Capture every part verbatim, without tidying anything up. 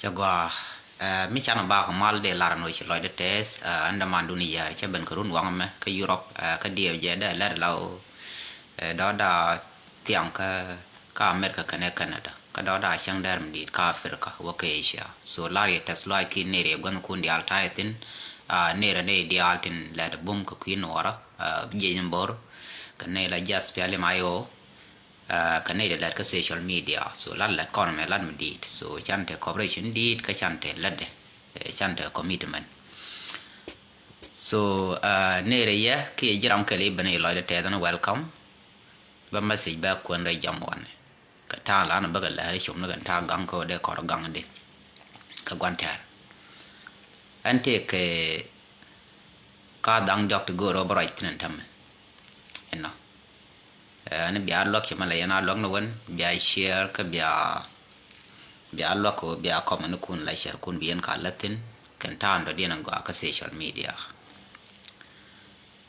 Cɛ gɔaa, ɛ, mi canɛ bakɔ mal dee lar ni wä ci lɔcdä tɛth, ɛ, ɛn dämandun Yäär cɛ ben kɛ run waŋ ɛmɛ kä Europe, ɛ, kä diɛw jɛ dee lɛr la ɣöö, ɛ, dɔ̱da thiaŋ kä, kä America kɛnɛ Canada, kä dɔ̱da cäŋ dɛr mi di̱i̱t kä Africa wä kä Asia. So lar yɛ tɛth lɔaac kiɛ nɛɛr yɛ gua̱thnikun diaal ta̱a̱ yɛ thi̱n, ɛ, nɛɛr ɛ nɛy diaal tin lɛt bum kɛ kui̱ nuɔɔrä, ɛ, jiɛc in bo̱r kɛ nɛy la jiath piali ma i̱ ɣöö, ɛ, kɛ nɛy ti lɛt kä social media. So lat lɛt kɔn mɛ lat mi di̱i̱t. So can te cooperation di̱i̱t kä can te lätdɛ, ɛ, can te commitment. So, ɛ, nɛy rɛ yɛ kiɛ ji̱ ram kɛl i̱ ben i̱ lɔcdɛ tɛth ɛn welcome. Bä message bä kuɛn rɛ jam wanɛ kɛ ta̱a̱ lan bä kɛ lɛr i̱ com ni kɛn ta̱a̱ gaŋ kä wä dee kɔr gaŋ di kɛ gua̱n tɛr. Ɛn tëëkɛ ka dhaŋ diɔ̱k ti go̱o̱r ɣä bä ruac thi̱n ɛn tämɛ. Inɔ. Ɛ, ni bia luäk ci mɛ la yɛn a luäk ni wen, bia share kä bia, bia luäk kɛ bia comment ni kun la share kun bi yɛn ka lät thi̱n kɛn ta̱a̱n dɔ̱diɛn ɛn gɔaa kä social media.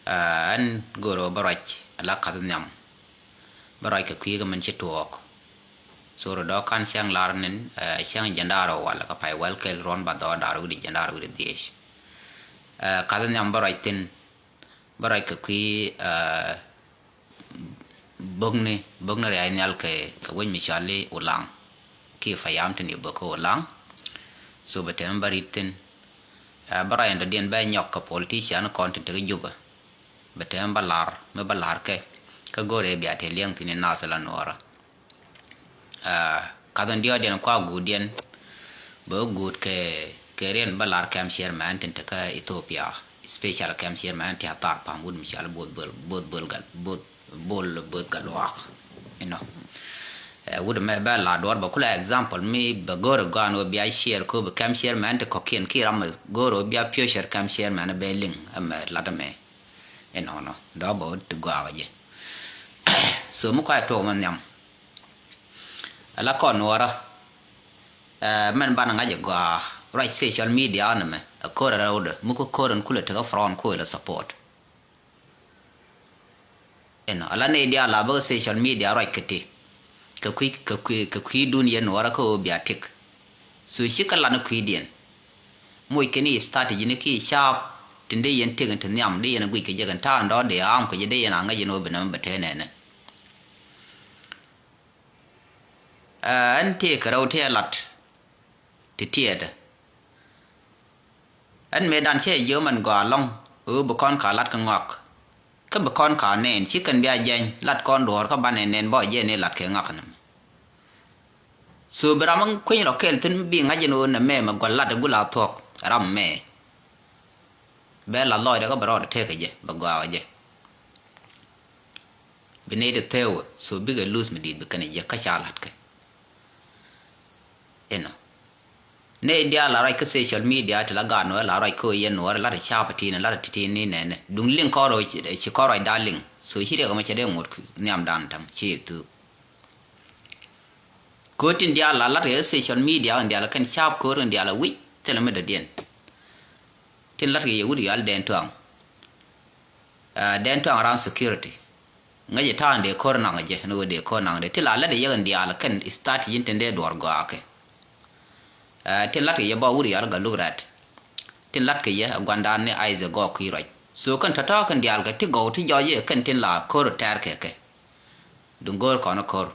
Ɛ, ɛn go̱o̱r ɣä bä ruac ala kath nhiam. Bä ruac kɛ kui̱ kɛ min ci tuɔɔk. Thurɛ dɔ̱ kan cäŋ lar nin, ɛ, cäŋ jɛn da̱r ɔ wal kɛ pay wɛl kɛl ruɔ̱n ba dhɔɔr da̱r wi̱cdɛ jɛn da̱r wi̱cdɛ dhiec. Ɛ, kath nhiam bä ruac thi̱n, bä ruac kɛ kui̱, ɛ, bäkni, bäkni riac nhial kɛ, kɛ wec mi cɔal i̱ Ulaŋ. Kiɛ payam tin i̱ bäk kä Ulaŋ. So bɛ tɛm bä ri̱t thi̱n. Ɛ, bä ruac ɛn dɔ̱diɛn bɛ nyɔk kɛ politician kɔn tin tekɛ Jubɛ. Bɛ tɛm bä la̱r, mi bä la̱r kɛ. Kä go̱rɛ bia te liɛŋ thi̱n i̱ nath la nuɔɔrä. Ɛ, kath in diɔɔdiɛn kua guutdiɛn bɛ wä guut kɛ, kɛ riɛn bä lar kɛm chairman tin te kä Ethiopia, special kɛm chairman ti a thar pam wut mi cɔal Both Bol, Both Bol Gal, Both Bol Both Gal Wak. Inɔ. Ɛ, wut mɛ bɛ la duɔr bɛ kula example mi bɛ go̱r gɔan wä bia share ko bɛ kɛm chairman ti kɔkiɛn ki ram go̱r wä bia future kɛm chairman bɛ liŋ ɛmɛ lat ɛmɛ. Inɔnɔ dɔɔ bɛ wä ti gɔaa wä jɛ. So mi kɔc tuɔk mɛ nhiam. Ala kɔn nuɔrä, ɛ, mɛn banɛ ŋa̱c ɛ gɔaa ruac social media ɔn ɛmɛ ɛ ko̱r ɛ rɛwdɛ mi kä ko̱r ɛn kulɛ tekä front ko̱ ilɛ support. Inɔ ala nɛy diaal a bä kä social media ruac kɛ ti kɛ kui̱, kɛ kui̱, kɛ kui̱dun yɛn nuɔrä kä ɣöö bia tik. So cikɛ lan ɛ kui̱diɛn. Moc kɛn i̱ strategy ni ki caap tin dee yɛn tik in ti nhiam dee yɛn ɛ guic kɛ jɛ kɛn ta̱a̱n dɔ̱ɔ̱r dee aam kɛ jɛ dee yɛn a ŋäc yɛn ɣöö bi nɛmɛ bɛ tee nɛnɛ. Ɛ, ɛn tëëkɛ rɛw tëë lat ti tiɛɛdɛ. Ɛn mëëdan cɛ jiök mɛn gɔaa ɛlɔ̱ŋ ɣöö bi kɔn ka lat kɛ ŋɔak. Kä bi kɔn ka nɛɛn ci kɛn bia jɛny lat kɔn duɔ̱ɔ̱r kä banɛ nɛɛn bä jɛ ni lat kɛ ŋɔak nɛmɛ. So bi ram mi kueny rɔ kɛl thi̱n mi bi ŋa̱c ɛn ɣöö nɛmɛ mɛ gua̱l lat ɛ gula thuɔ̱k ram mɛ. Bɛ la lɔcdɛ kä bɛ rɔɔdɛ tëëkɛ jɛ bɛ gɔaa kɛ jɛ. Bi nɛy ti thɛɛwɛ so bikɛ luth mi di̱i̱t bi kɛn jɛ kä ca la̱tkɛ. Inɔ. Nɛy diaal la ruac kä social media ti la gaat nuɔɔr la ruac kä yɛn nuɔɔr la ti ca̱a̱p ti ni la ti ti ni nɛnɛ duŋ liŋ kɔn rɔ ci kɔn ruac da̱a̱ liŋ so ci riɛk ɛmɛ cɛ dee ŋot nhiamdan täm ci thuuk. Ko̱r tin diaal la lat kɛ social media in diaal kɛn ca̱a̱p ko̱r in diaal a wi̱c thilɛ mi dɔ̱diɛn. Tin lat kɛ yɛ wut yɔal dɛn tuaŋ. Ɛ, dɛn tuaŋ around security. Ŋäcɛ ta̱a̱n dee ko̱r naŋ jɛ ni ɣöö dee ko̱r naŋ dee ti la lat yɛ kɛn diaal kɛn start yin tin dee duɔr gɔaa kɛ. Ɛ, tin lat kɛ yɛ bä wut yɔal Galuk Rɛt. Tin lat kɛ yɛ ɛ guandan ni Isaac Gɔɔk kui̱ ruac. So kɛn tɔ̱tɔ̱ kɛn diaal kɛ ti gɔw ti jɔc yɛ kɛn tin la ko̱r tɛɛr kɛ kɛ. Duŋ go̱o̱r kɔn ko̱r.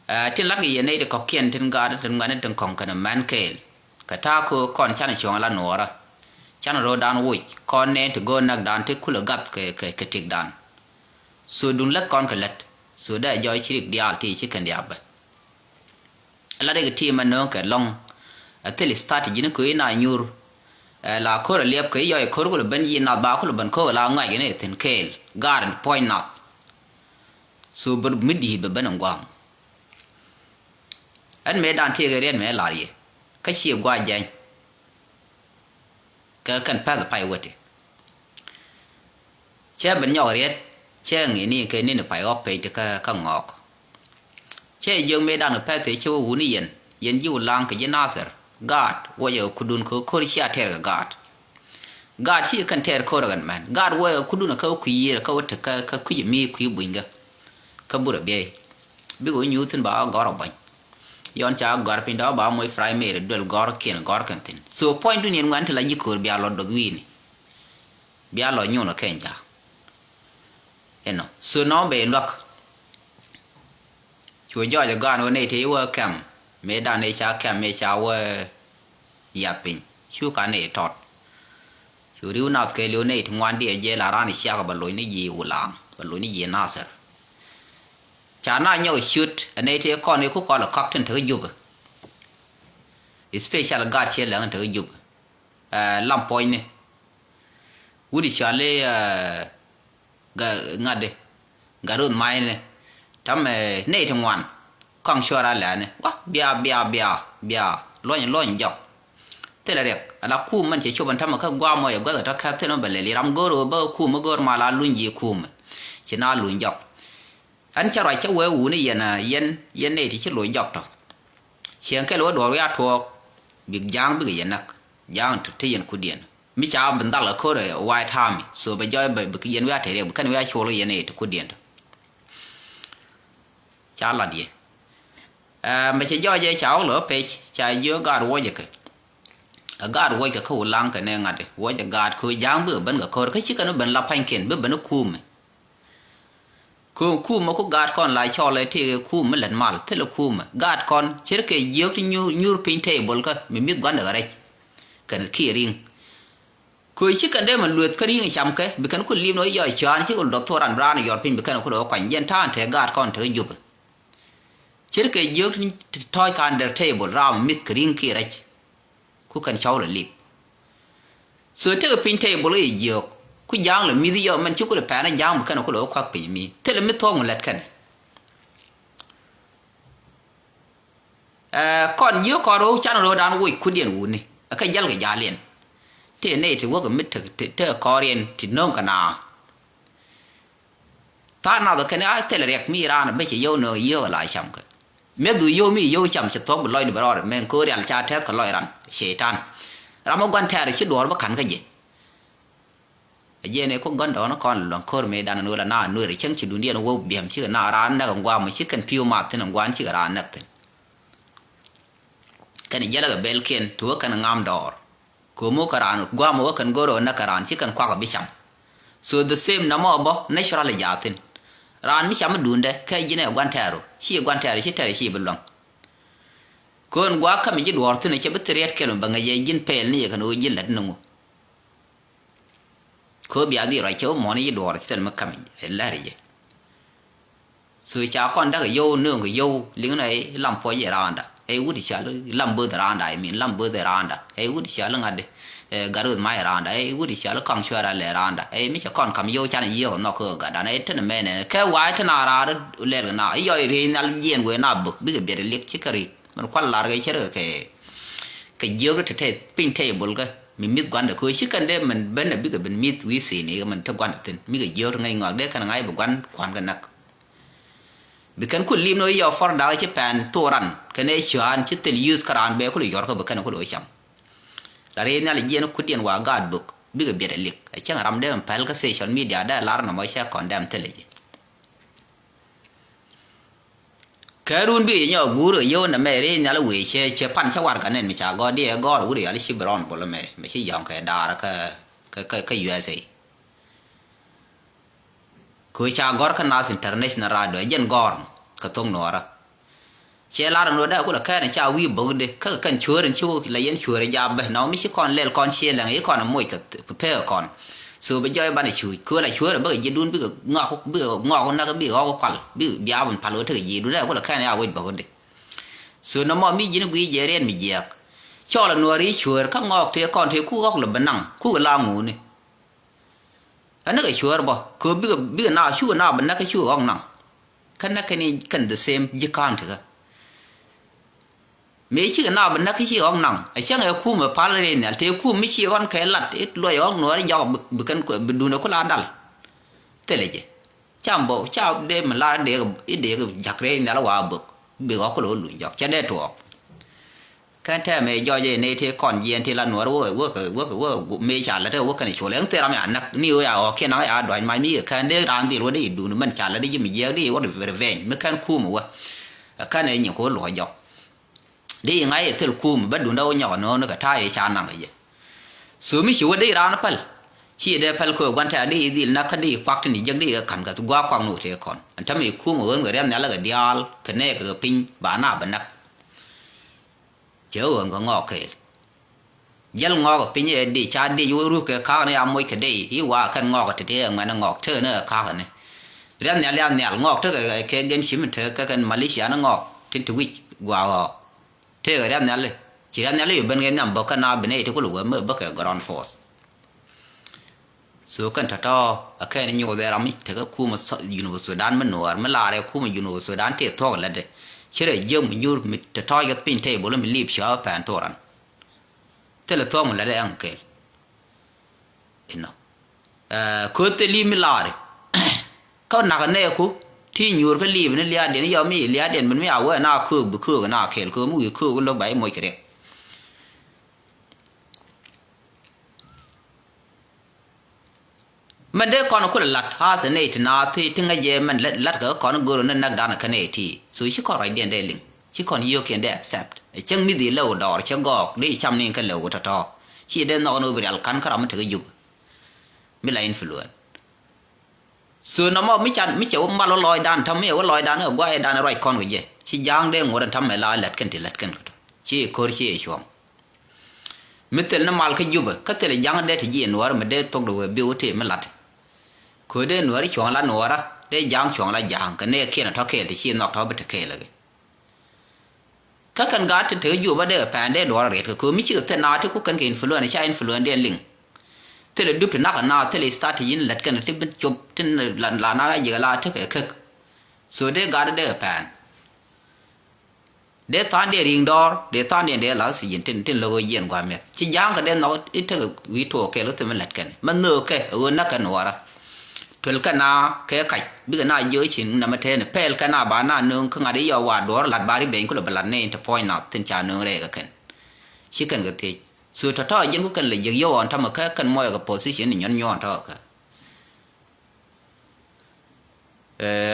Ɛ, tin lat kɛ yɛ nɛy ti kɔ̱kiɛn tin gaat tin ŋuɛ̈ni tin kɔ̱ŋ kɛn mɛn kɛɛl. Kɛ ta̱a̱ ko̱o̱k kɔn canɛ cuɔ̱ŋ la nuɔɔrä. Canɛ ro̱o̱dan woc kɔn nɛɛn ti go̱o̱r näkdan ti kulɛ gath kɛ, kɛ, kɛ tikdan. So duŋ läth kɔn kɛ lät. So dee a jɔɔc ci rik diaal ti ci kɛn diaal bä. Lat rik ti mɛ nööŋ kɛ lɔ̱ŋ. Ɛ thil strategy ni köö in a nyuur. Ɛ la ko̱r a liɛp kɛ i̱ yɔc ko̱r kulɛ ben yi nath ba kulɛ ben ko̱r la ŋa̱c in ɛ thi̱n kɛɛl. Gaat in puɔ̱ny nath. So bär mi di̱i̱t bɛ ben in gua̱a̱ŋ. Ɛn mëë dan tiɛɛk in riɛt mëë lar yɛ kä ciɛ gua̱a̱ jɛny. Kɛ kɛn pɛ̈th pay weti. Cɛ ben nyɔk riɛt cɛ ŋi̱i̱ni kɛ ni̱n pay ɣɔk pec ti kä, kä ŋɔɔk. Cɛ jiök mëë dan kɛ pɛ̈th cɛ wä wuni yɛn, yɛn ji̱ wä laŋ kɛ ji̱ Nathir. Gaat wä jɛ kudun kɛ ko̱r cia tɛɛr kɛ gaat. Gaat ci kɛn tɛɛr ko̱r kɛn mɛn. Gaat wä kudun kä wä kui̱ yiër kä wä te kä, kä kui̱ mi kui̱ buny kä. Kä burɛ biey. Bikɛ wä nyuuth thin ba gɔr a buny. Yɔn ca gɔ̱a̱r piny dɔ̱ ba moc primary duel gɔ̱rkiɛn gɔ̱rkɛn thi̱n. So puɔ̱nydun yɛn ŋuan ti la ji̱ köör bia lɔ doth wi̱i̱ni. Bia lɔ nyuun ɔ kɛn ca. Ɛnɔ. So nɔ bɛ luäk. Cu jɔɔc ɛ gɔaan wä nɛy ti wä kɛm. Mëë dan ëë ca kɛm ëë ca wä yath piny. Cu ka nɛy tɔt. Cu ri̱w nath kɛ li̱w nɛy ti ŋuan diɛ jɛ la raan ɛ ciak bɛ loc ni ji̱ Wulaŋ. Bɛ loc ni ji̱ Nathir. Ca na nyɔk ciöt ɛ nɛy tëë kɔn i̱ ku kɔl ɛ kɔk tin te kä Jubɛ. Especial gaat ciɛ lɛŋ in te kä Jubɛ. Ɛ, Lam Puɔ̱nyni. Wut i̱ cɔal i̱, ɛ, Ga-, ŋa̱t di. Gat Ruth Ma̱a̱yni. Ta̱mɛ nɛy ti ŋuan. Kɔaŋ cuɔr a lɛ̈ɛ̈ni. Wa, bia, bia, bia, bia. Luɔ̱ny, luɔ̱ny jɔk. Thilɛ riɛk. Ala kum mɛn cɛ cop ɛn ta̱mɛ kä gua̱a̱m mɔ yɛ gua̱th ɛ tɔ̱ kɛp thilɛ mɛ bɛ lɛl i̱ ram go̱o̱r ɣöö bä kum mi go̱o̱r mal a luny ji̱ kum. Ci na luny jɔk. Ɛn cä ruac cä wee wuni yɛn, ɛ, yɛn, yɛn nɛy ti ci loc jɔk tɔ. Cieŋ kɛl wä duɔ̱ɔ̱r wiaa tuɔɔk. Bik ja̱a̱ŋ bikɛ yɛn näk. Ja̱a̱ŋ ti, ti yɛn kudiɛn. Mi ca bi dhal ɛ ko̱r ɛ White Army. So bɛ jɔɔc bɛ, bɛ yɛn wiaa te riɛk, bɛ kɛn wiaa cuɔl yɛn nɛy ti kudiɛn tɔ. Ca lat yɛ. Ɛ, mɛ cɛ jɔɔc ɛ ca wä lɔ pec, ca jiö gaat wuɔcɛ kɛ. Ɛ gaat wuɔcɛ kɛ kä Wulaŋ kɛ nɛ ŋa̱t. Wuɔcɛ gaat kɛ ja̱a̱ŋ bikɛ ben kɛ ko̱r. Kä ci kɛn ben la pa̱nykiɛn, bi ben kumɛ. Kɛ kumɛ ku gaat kɔn la cɔl ɛ tëëk ɛ kumɛ lät mal, thilɛ kumɛ. Gaat kɔn, ce̱tkɛ jiök ti nyuur, nyuur piny table kä, mi mi̱th gua̱ndɛ kɛ rɛc. Kɛn kiɛ ri̱ŋ. Kɛ ci kɛn dee mɛ lueth kä ri̱ŋ camkɛ, bi kɛn ku lim ni wä yɔc cɔaan, ci kɛ dɔth thok ran, ran yɔr piny, bi kɛn ku dee wä kuany. Jɛn ta̱a̱n te gaat kɔn te kä Jubɛ. Ce̱tkɛ jiök ti tɔ̱ɔ̱c kan der table, ram mi̱th kɛ ri̱ŋ kiɛ rɛc. Ku kɛn cɔw lɛ lip. So tekɛ piny table i̱ jiök. Ku ja̱a̱ŋ lɛ mi̱th yɔ mɛn ci ku lɛ pɛn ja̱a̱ŋ bi kɛn ku lɛ wä kuak piny mi. Thilɛ mi thuɔ̱k mi lɛt kɛn. Ɛ, kɔn jiök kɔn ro̱o̱ can ro̱o̱dan woc kudiɛn wuni. Ɛ kɛ jäl kɛ jaliɛn. Tëë nɛy ti wäk mi te, te, te kɔriɛn ti no̱o̱ŋ kɛ naa. Tha̱a̱ŋ nath kɛn a thilɛ riɛk mi raan a ben cɛ yio̱w nööŋ yio̱w a la cam kɛ. Mëë dhuk yio̱w mi yio̱w cam cɛ thuɔ̱k bi lɔcdu bɛ rɔɔdɛ mɛn köör rial ca tɛth kɛ lɔc ran cɛy-tan. Ram mi gua̱n tɛɛr ci duɔ̱ɔ̱r bä ka̱n kä jɛ. A jiɛn ëë ku gɔ̱n dɔ̱ɔ̱n kɔn luäŋ köör mëëdan ɛn ɣöl a na nueer cäŋ ci duundiɛn wä biɛm cikɛ na raan näk ɛn gua̱a̱m ci kɛn pi̱w math thi̱n ɛn gua̱a̱n cikɛ raan näk thi̱n. Kɛn jiɛlɛ kɛ bɛlkiɛn ti wä kɛn ŋam dɔɔr. Ko̱mu kä raan gua̱a̱m wä kɛn go̱r ɣän näk kɛ raan ci kɛn kuak ɛ bi cam. So the same nɔmɔ bä naturally jaa thi̱n. Raan mi cam mi duundɛ kɛ ji̱n ɛ gua̱n tɛɛru ci gua̱n tɛɛru ci tɛɛru ci bi luäŋ. Köön gua̱a̱k kämi ji̱ duɔ̱ɔ̱r thi̱n cɛ bi thiriɛt kɛl mi bä ŋäc yɛ ji̱n pɛɛl ni yɛ kɛn ɣöö ji̱n la̱t ni ŋu. Köö bia dhil ruac cɛ wä muɔ̱ɔ̱n ji̱ duɔ̱ɔ̱r ci thil mi kämi ɛ la̱ri jɛ. So ca kɔn dak yio̱w nööŋ kɛ yio̱w liŋ nɔ i̱ Lam Puɔ̱c i̱ raanda. Ɛ wut i̱ cal Lam Böth raanda, I mean Lam Böth i̱ raanda. Ɛ wut i̱ cal ŋa̱t i̱ Gat Ruth Mac i̱ raanda. Ɛ wut i̱ cal Kɔaŋ Cuɛɛr a lɛ raanda. Ɛ mi cɛ kɔn ka̱m yio̱w can i̱ yiëë kɛ nhɔk kä gatdan. Ɛ tɛn mɛnɛ kɛ wa̱a̱ i̱ tɛn a raar lɛl kɛ na i̱ yɔc i̱ riey nhial jiɛn wëë na bök bikɛ biɛt i̱ liɛk ci kä ri̱t. Mɛn kual lar kɛ cär kɛ kɛ jiök i̱ te piny table kä mi mi̱th gua̱ndɛ kɛ ci kɛn dee mɛn ben ɛ bikɛ ben mi̱th wi̱i̱ thi̱n i̱ mɛn te gua̱ndɛ thi̱n mi kɛ jiök te ŋäc ŋɔak dee kɛn ŋa̱c bi gua̱n kua̱n kɛ näk. Bi kɛn ku lim ni wä yɔɔk fɔr da̱a̱k ci pɛn thok ran kɛn ɛ cuaan ci thil yuth kä raan bɛ ku lɛ yɔr kä bi kɛn ku lɛ wä cam. La ri nhial jiɛn kudiɛn wa gaat bök bikɛ biɛt ɛ lik ɛ cäŋ ram dee mɛ pɛl kä social media dee lar nɔmɔ cɛ kɔn dɛm thil ji̱. Kɛ run bikɛ nyɔk guur kɛ yio̱w nɛ mɛ ri nhial wee cɛ cɛ pan cɛ war kɛ nɛn mi ca gɔɔr diɛ gɔɔr wut yal ci bi rɔn bol mɛ mɛ ci yɔ̱ŋ kɛ daar kä kä kä U S A. Kɛ ca gɔ̱r kä Nath International Radio jɛn gɔ̱r kä thok nuɔɔrä. Cɛ lar ɛn ɣöö dee kulɛ kɛɛn ca wi̱i̱ bäkdi kä kɛn cuäär in ci wä la yɛn cuäär in jabɛ nɔmɔ mi ci kɔn lɛl kɔn ciɛ lɛŋ i̱ kɔn moc kɛ pek kɔn. So bɛ jɔɔc banɛ cuuc kööl a cuäär bäkɛ ji̱ duun bikɛ ŋɔak bikɛ ŋɔak näk bikɛ ɣɔk kual bikɛ biaap in pal ɣöö tekɛ ji̱ duun dee kulɛ kɛɛn ca wi̱i̱ bäkdi. So nɔmɔ mi ji̱n gui̱i̱c jɛ riɛn mi jiɛɛk. Cɔl a nuɔɔri cuäär kä ŋɔak tëë kɔn tëë ku ɣɔk lɛ bɛ naŋ kukɛ la ŋuuni. Ɛ näk ɛ cuäär bä kɛ bikɛ bikɛ na cukɛ na bɛ näk kä cukɛ ɣɔ̱k naŋ. Kä näk kɛn i̱ kɛn the same ji̱ county kä. Mëë cikɛ na bɛ näk kä ci ɣɔ̱k naŋ ɛ cäŋ ɛ kum ɛ pal rɛy nhial tëë kum mi ci ɣɔ̱n kɛ lat i̱ luɔc ɣɔ̱k nuɔɔri jɔk bi kɛn bi duundɛ ku la dal. Thilɛ jɛ. Cam bä ca dee mi lar dee i̱ dee jak rɛy nhial wa bök. Bi ɣɔ̱k ku lo̱ luny jɔk cɛ dee tuɔɔk. Kɛn tɛmɛ jɔc ɛ nɛy tëë kɔn jiɛɛn tëë la nuɔr wä wä wä wä mëë ca lät ɛ wä kɛn cuɔl ɛŋ thil ram ya näk ni ɣöö ya ɣɔ̱kiɛn naŋ ya dua̱c mac mi kɛ kɛn dee raan dhil wä dee i̱ duun mɛn ca lät i̱ ji̱ mi jiɛɛk dee i̱ wä revenge mi kɛn kuumɛ wä. Ɛ kɛn ɛ nyin kɛ wä luɔ̱c jɔk. Di ŋa̱c ɛ thil kuum bä dundä wä nyɔk ɛ no̱o̱ŋ ni kɛ ta̱a̱ i̱ ca naŋ kɛ jɛ. So mi ci wä di raan päl, ci dee päl köök gua̱n tɛ̈r di dhil näk kä di kuak tin di jek di kɛ ka̱n kɛ gua̱a̱k kuak ni wä tëë kɔn. Ɛn tämɛ i̱ kuum ɛ ɣöön kɛ riɛm nhial kɛ diaal kɛ nɛɛk kɛ piny ba na bɛ näk. Cɛ ɣöön kɛ ŋɔɔk kɛɛl. Jäl ŋɔɔk ɛ piny ɛ di ca di wä ruk kɛ ka̱a̱k ni a moc kɛ dee i̱ wa kɛn ŋɔɔk ɛ ti ti ɛ ŋuɛn ɛ ŋɔɔk tëë ni ɛ ka̱a̱k ɛ ni. Riɛm nhial ya nhial ŋɔɔk tekɛ kɛ gen ci mi tekɛ kɛn Malaysia ni ŋɔɔk tin ti wi̱c gua̱a̱k ɣɔɔ. Tëëkɛ riath nhiali, ci riath nhiali yu ben kɛ nhiam bä kä na bi nɛy ti kulɛ wee mi bä kɛ ground force. So kɛn tɔ̱tɔ̱ ɛ kɛn nyuuth ɛ ram mi tekɛ kumɛ Junub Sudan mi nuɔɔr mi laarɛ kumɛ Junub Sudan tëë thuɔ̱k lätdɛ. Ci rɛ jiäk mi nyuur mi tɔ̱tɔ̱ yɔth piny table mi lip cɔa pɛn thoran. Thilɛ thuɔ̱k mi lätdɛ ɛŋ kɛl. Inɔ. Ɛ, köth thil i̱ mi laari. Kä nakä nɛɛku ti nyuur kä liip ni liaatdiɛn i̱ yɔ mi liaatdiɛn min mi a wee na köök bi köök na kɛɛl köök mi wi̱i̱ köök lo̱k ba i̱ moc kɛ riɛk. Mɛn dee kɔn kulɛ lat hath ɛ nɛy ti naath ti ti ŋäc jɛ mɛn lat kɛ kɔn go̱r ni näk dan kä nɛy ti. So ci kɔn ruacdiɛn dee liŋ ci kɔn yio̱o̱kiɛn dee accept. Ɛ cäŋ mi dhil lɛw dɔɔr cɛ gɔɔk dee cam ni kɛ lɛw tɔ̱tɔ̱. Ci dee nhɔk ni wä bi rial ka̱n kä ram mi tekɛ jup. Mi la influence. So nɔmɔ mi can mi cɛ wä mal wä lɔɔcdan ta̱m mi cɛ wä lɔɔcdan ɛ guayɛdan ruac kɔn kɛ jɛ ci ja̱a̱ŋ dee ŋuɔ̱t ɛn ta̱m mɛ la lɛt kɛn ti lɛt kɛn kɛ tɔ ci ko̱r ci cuɔ̱ŋ. Mi thil ni mal kä jupɛ kä thil ja̱a̱ŋ dee ti ji̱ nuɔ̱ɔ̱r mi dee thok di wee bi wä tëë mi lat. Ko̱ dee nuɔ̱ɔ̱r cuɔ̱ŋ la nuɔ̱ɔ̱ra dee ja̱a̱ŋ cuɔ̱ŋ la ja̱a̱ŋ kɛ nɛɛkiɛn ɛ tɔ̱ kɛɛl ti ci nhɔk tɔ̱ bi te kɛɛl ɛ kɛ. Kä kɛn gaat ti tek juɔp bä dee pɛn dee duɔr riɛt kɛ köö mi cikɛ thil na ti ku kɛn kɛ influence ca influence dee liŋ. Thilɛ dup ti nak na thilɛ start ti yin lät kɛn ti bin cop tin la na jiɛ la ti kɛ kek. So dee gaat dee pɛn. Dee than dee riŋ dɔɔr dee than dee dee la si jin tin tin logo jiɛn gua mɛth ci jaŋ kɛ dee nhɔk i tek wi̱i̱ tuɔɔk kɛl kä thim lät kɛn mɛ nhöök kɛ ɣöö nak kɛ nuɔɔra. Tuel kɛ na kɛ kac bikɛ na jiö ci namɛ tɛɛni pɛɛl kɛ na ba na nööŋ kä ŋa̱t i̱ yɔ wa duɔ̱ɔ̱r lat ba ri beny kulɛ bɛ lat ni in te puɔ̱ny nath thin ca nööŋ rɛy kɛ kɛn. Ci kɛn kɛ thiec so tɔ̱tɔ̱ jiɛn ku kɛn lɛ jiɛk yɔw ɔn tamɛ kɛ kɛn muɔc kɛ position in nyɔn nyuɔn tɔ̱ kɛ.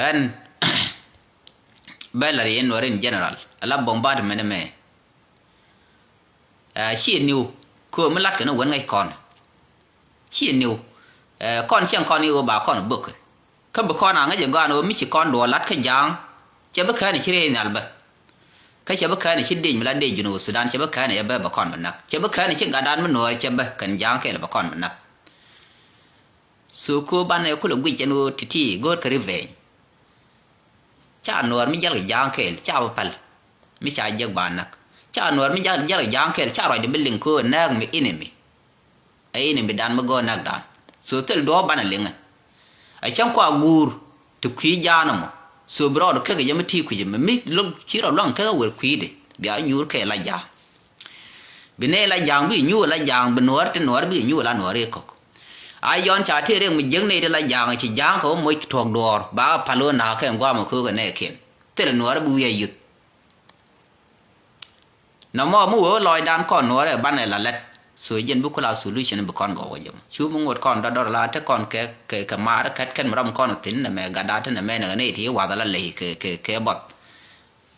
Ɛn bɛ lat yɛn nuɔr in general ala bombardment mɛ. Ci niw kɛ mi lat kɛ ni wän ŋäc kɔn. Ci niw kɔn cieŋ kɔn i̱ ɣöö ba kɔn bök. Kä bi kɔn a ŋäc ɛ gɔaan ɣöö mi ci kɔn duɔɔr lat kä ja̱a̱ŋ. Cɛ bi kään ci rɛy nhial bä. Kä cɛ bi kään ci dec mi la dec Junub Sudan cɛ bi kään cɛ bä bɛ kɔn bi näk cɛ bi kään ci gatdan mi nuɔɔr cɛ bä kɛn ja̱a̱ŋ kɛɛl bɛ kɔn bi näk. So ko banɛ kulɛ guic ɛn ɣöö ti̱ti̱ go̱o̱r kä revenge. Ca nuɔɔr mi jäl kɛ ja̱a̱ŋ kɛɛl ca bä päl. Mi ca jek ba näk ca nuɔɔr mi jäl jäl kɛ ja̱a̱ŋ kɛɛl ca ruacdɛ bi liŋ köö nääk mi enemy. Ɛ enemy dan mi gɔɔ nääk dan. So thil duɔ̱ɔ̱p banɛ liŋɛ. Ɛ cäŋ kua guur ti kui̱ ja̱a̱n ɛmɔ. So bi rɔɔd kek jɛ mi ti̱i̱ kui̱c ɛmɛ mi lo̱k ci rɔ luaŋ kek ɛ wer kui̱dɛ bia nyuur kɛɛl la ja̱a̱ŋ. Bi nɛy la ja̱a̱ŋ bi nyuur la ja̱a̱ŋ bi nuɔɔr ti nuɔɔr bi nyuur la nuɔɔr i̱ kɔk. A yɔn ca tëë riɛk mi jiäk nɛy ti la ja̱a̱ŋ ci ja̱a̱ŋ kɛ wä moc tuɔ̱k duɔɔr ba kɛ pal ɣöö na̱a̱k kɛn gua̱a̱m ɛ köök ɛ nɛɛkiɛn. Thilɛ nuɔɔr bi wi̱i̱ a yuth. Nɔmɔ mi wee wä lɔcdan kɔn nuɔɔr ɛ banɛ la lɛt. So jiɛn bi kula solution bi kɔn gɔw wä jɛ mɔ cu mi ŋot kɔn dɔdɔr la te kɔn kɛ kɛ kɛ maar kɛt kɛn mi rɔm kɔn thi̱n nɛ mɛ gatda te nɛ mɛ nɛ nɛy ti wath la ley kɛ kɛ kɛ bɔth.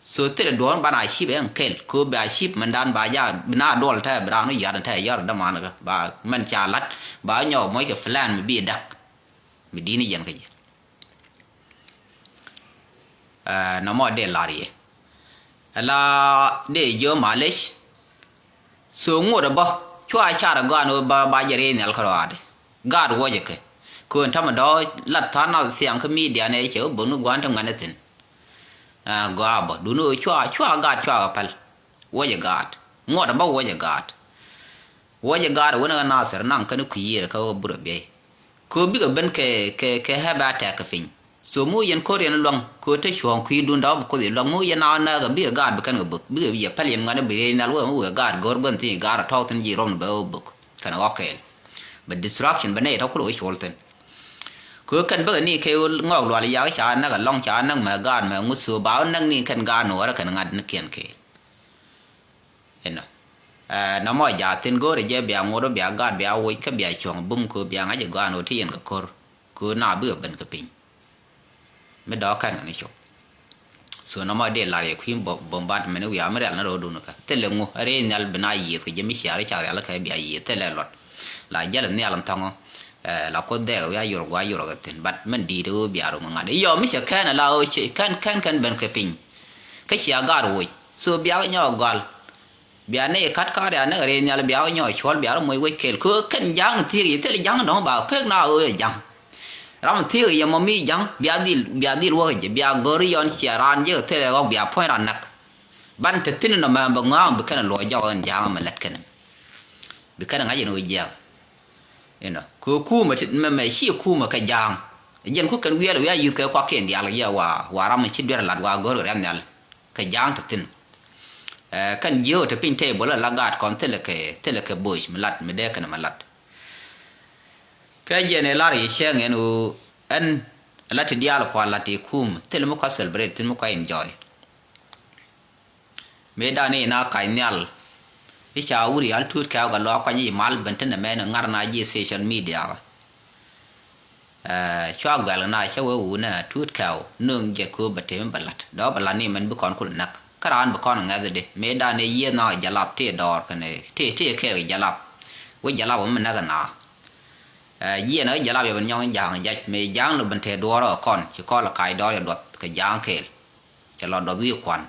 So thilɛ duɔ̱ɔ̱n ban a cip ɛn kɛl köö bɛ a cip mɛn dan ba ja bi na duɔl tɛ bi raan wi̱c yat tɛ yɔr däman kä ba mɛn ca lat ba nyɔk mɔc kɛ plan mi bi dak mi di̱n i̱ yɛn kä jɛ. Nɔmɔ dee lar yɛ ala dee jiö malec. So ŋot ɛ bä cua car ɛ gɔaan ɣöö ba ba jɛ rɛy nhial kärɔaadɛ. Gaat wuɔcɛ kɛ köön tamɛ dɔ̱ lat tha̱a̱n nath thiaŋ kä midia nɛ cɛ wä bäŋni gua̱a̱n ti ŋuɛ̈ni thi̱n. Gɔaa bä duundɛ ɣöö cua cua gaat cua kɛ päl. Wuɔcɛ gaat ŋot ɛ bä wuɔcɛ gaat. Wuɔcɛ gaat ɛ wänɛ ɣä Nathir naŋ kɛn kui̱ yiëër kä ɣä burɛ biɛy. Kɛ ɣöö bikɛ ben kɛ kɛ kɛ heavy attack kɛ piny. So mi wä yɛn ko̱r yɛn luaŋ kɛ ɣöö te cuɔ̱ɔ̱ŋ kui̱dun dɔ̱k bi Kuoth yɛ luaŋ mi wä yɛn na nääk ɛ bikɛ gaat bi kɛn kɛ bök bikɛ yɛ päl yɛn ŋuɛ̈tni bi riey nhial wä mi wëë gaat go̱r gua̱n thi̱n i̱ gaat ɛ tɔ̱ɔ̱k thi̱n ji̱ rɔm ni bɛ wä bök kɛn ɣɔk kɛɛl. Bɛ destruction bɛ nɛy tɔ̱ kulɛ wä cuɔl thi̱n. Kɛ ɣöö kɛn bäkɛ ni kɛ ɣöö ŋɔɔk lual yak ca näk ɛlɔ̱ŋ ca näk mɛ gaat mɛ ŋuth so ba wä näk ni kɛn gaat ni wä rɛ kɛn ŋa̱t ni kiɛn kɛɛl. Inɔ. Nɔmɔ jaathin go̱o̱rɛ jɛ bia ŋot wä bia gaat bia woc kä bia cuɔ̱ŋ bum köö bia ŋa̱c ɛ gɔaan ɣöö ti yɛn kɛ ko̱r köö na bikɛ ben kɛ piny. Mi dɔɔk kɛn kɛ ni cop. So nɔmɔ dee lar yɛ kui̱ bombardment wiaa mi rial ni ro̱o̱dun kä thilɛ ŋu rɛy nhial bi na yiëth kɛ jɛ mi ciaar cak rial kɛ bia yiëth thilɛ luɔt. La jäl nhial thɔŋɔ la Kuoth dɛɛk wiaa yurk guaa yurk kɛ thi̱n, but min di̱i̱t ɣöö bia rom ŋa̱t. Yɔ mi cɛ kɛn ala ɣöö kɛn kɛn kɛn ben kɛ piny. Kä cia gaat woc so bia kɛ nyɔk gɔal. Bia nɛy kat ka̱r ya näk rɛy nhial bia kɛ nyɔk cuɔl bia rɔ moc wec kɛɛl kɛ ɣöö kɛn ja̱a̱ŋ ni thiek yɛ thilɛ ja̱a̱ŋ dɔ̱ŋ ba pek na ɣöö yɛ ja̱a̱ŋ. Ram thiek yɛ mɔ mi ja̱ŋ bia dhil bia dhil wäk jɛ bia gör yɔn cia raan jek thilɛ ɣɔk bia puɔ̱ny ran näk. Ban te thi̱n nɔ mɛ bɛ ŋɔ̱a̱ŋ bi kɛn luɔc jɔk ɛn ja̱a̱ŋ mɛ lät kɛn. Bi kɛn ŋa̱c ɛn ɣöö jiɛk. Inɔ kɛ kumɛ ti mɛ mɛ ci kumɛ kɛ ja̱a̱ŋ. Jɛn ku kɛn wiɛl wiaa yuth kɛ kuakiɛn diaal yɛ wa wa ram ci duer lat wa go̱r kɛ riam nhial. Kɛ ja̱a̱ŋ te thi̱n. Ɛ kɛn jiö te piny table la gaat kɔn thilɛ kɛ thilɛ kɛ boc mi lat mi dee kɛn mɛ lat. Kɛ jɛn ɛ lar yɛ cɛŋ ɛn ɣöö ɛn la ti diaal kua lat ti kum thilɛ mi kua celebrate thilɛ mi kua enjoy. Mëë dan i̱ na kac nhial i̱ ca wur yal tuut kɛw kɛ luaak kuany i̱ mal ben te nɛmɛ ni ŋar na ji̱ social media kɛ. Cua guɛl na cä wee wunɛ tuut kɛw nööŋ jɛ kööp bɛ temi bɛ la̱t dɔ̱ bɛ la̱t ni mɛn bi kɔn kul näk kä raan bi kɔn ŋɛth di mëë dan i̱ yieth na jalap ti dɔɔr kɛnɛ ti ti kɛɛl kɛ jalap. Wee jalap wä mi näk na jiɛn ɛ jalap yɛ ben nyɔŋ ja̱a̱ŋ jac mëë ja̱a̱ŋ ni ben te duɔɔr ɛ kɔn ci kɔl kac dɔɔr yɛ duɔth kɛ ja̱a̱ŋ kɛɛl. Cɛ lɔ dɔth wi̱i̱ kuan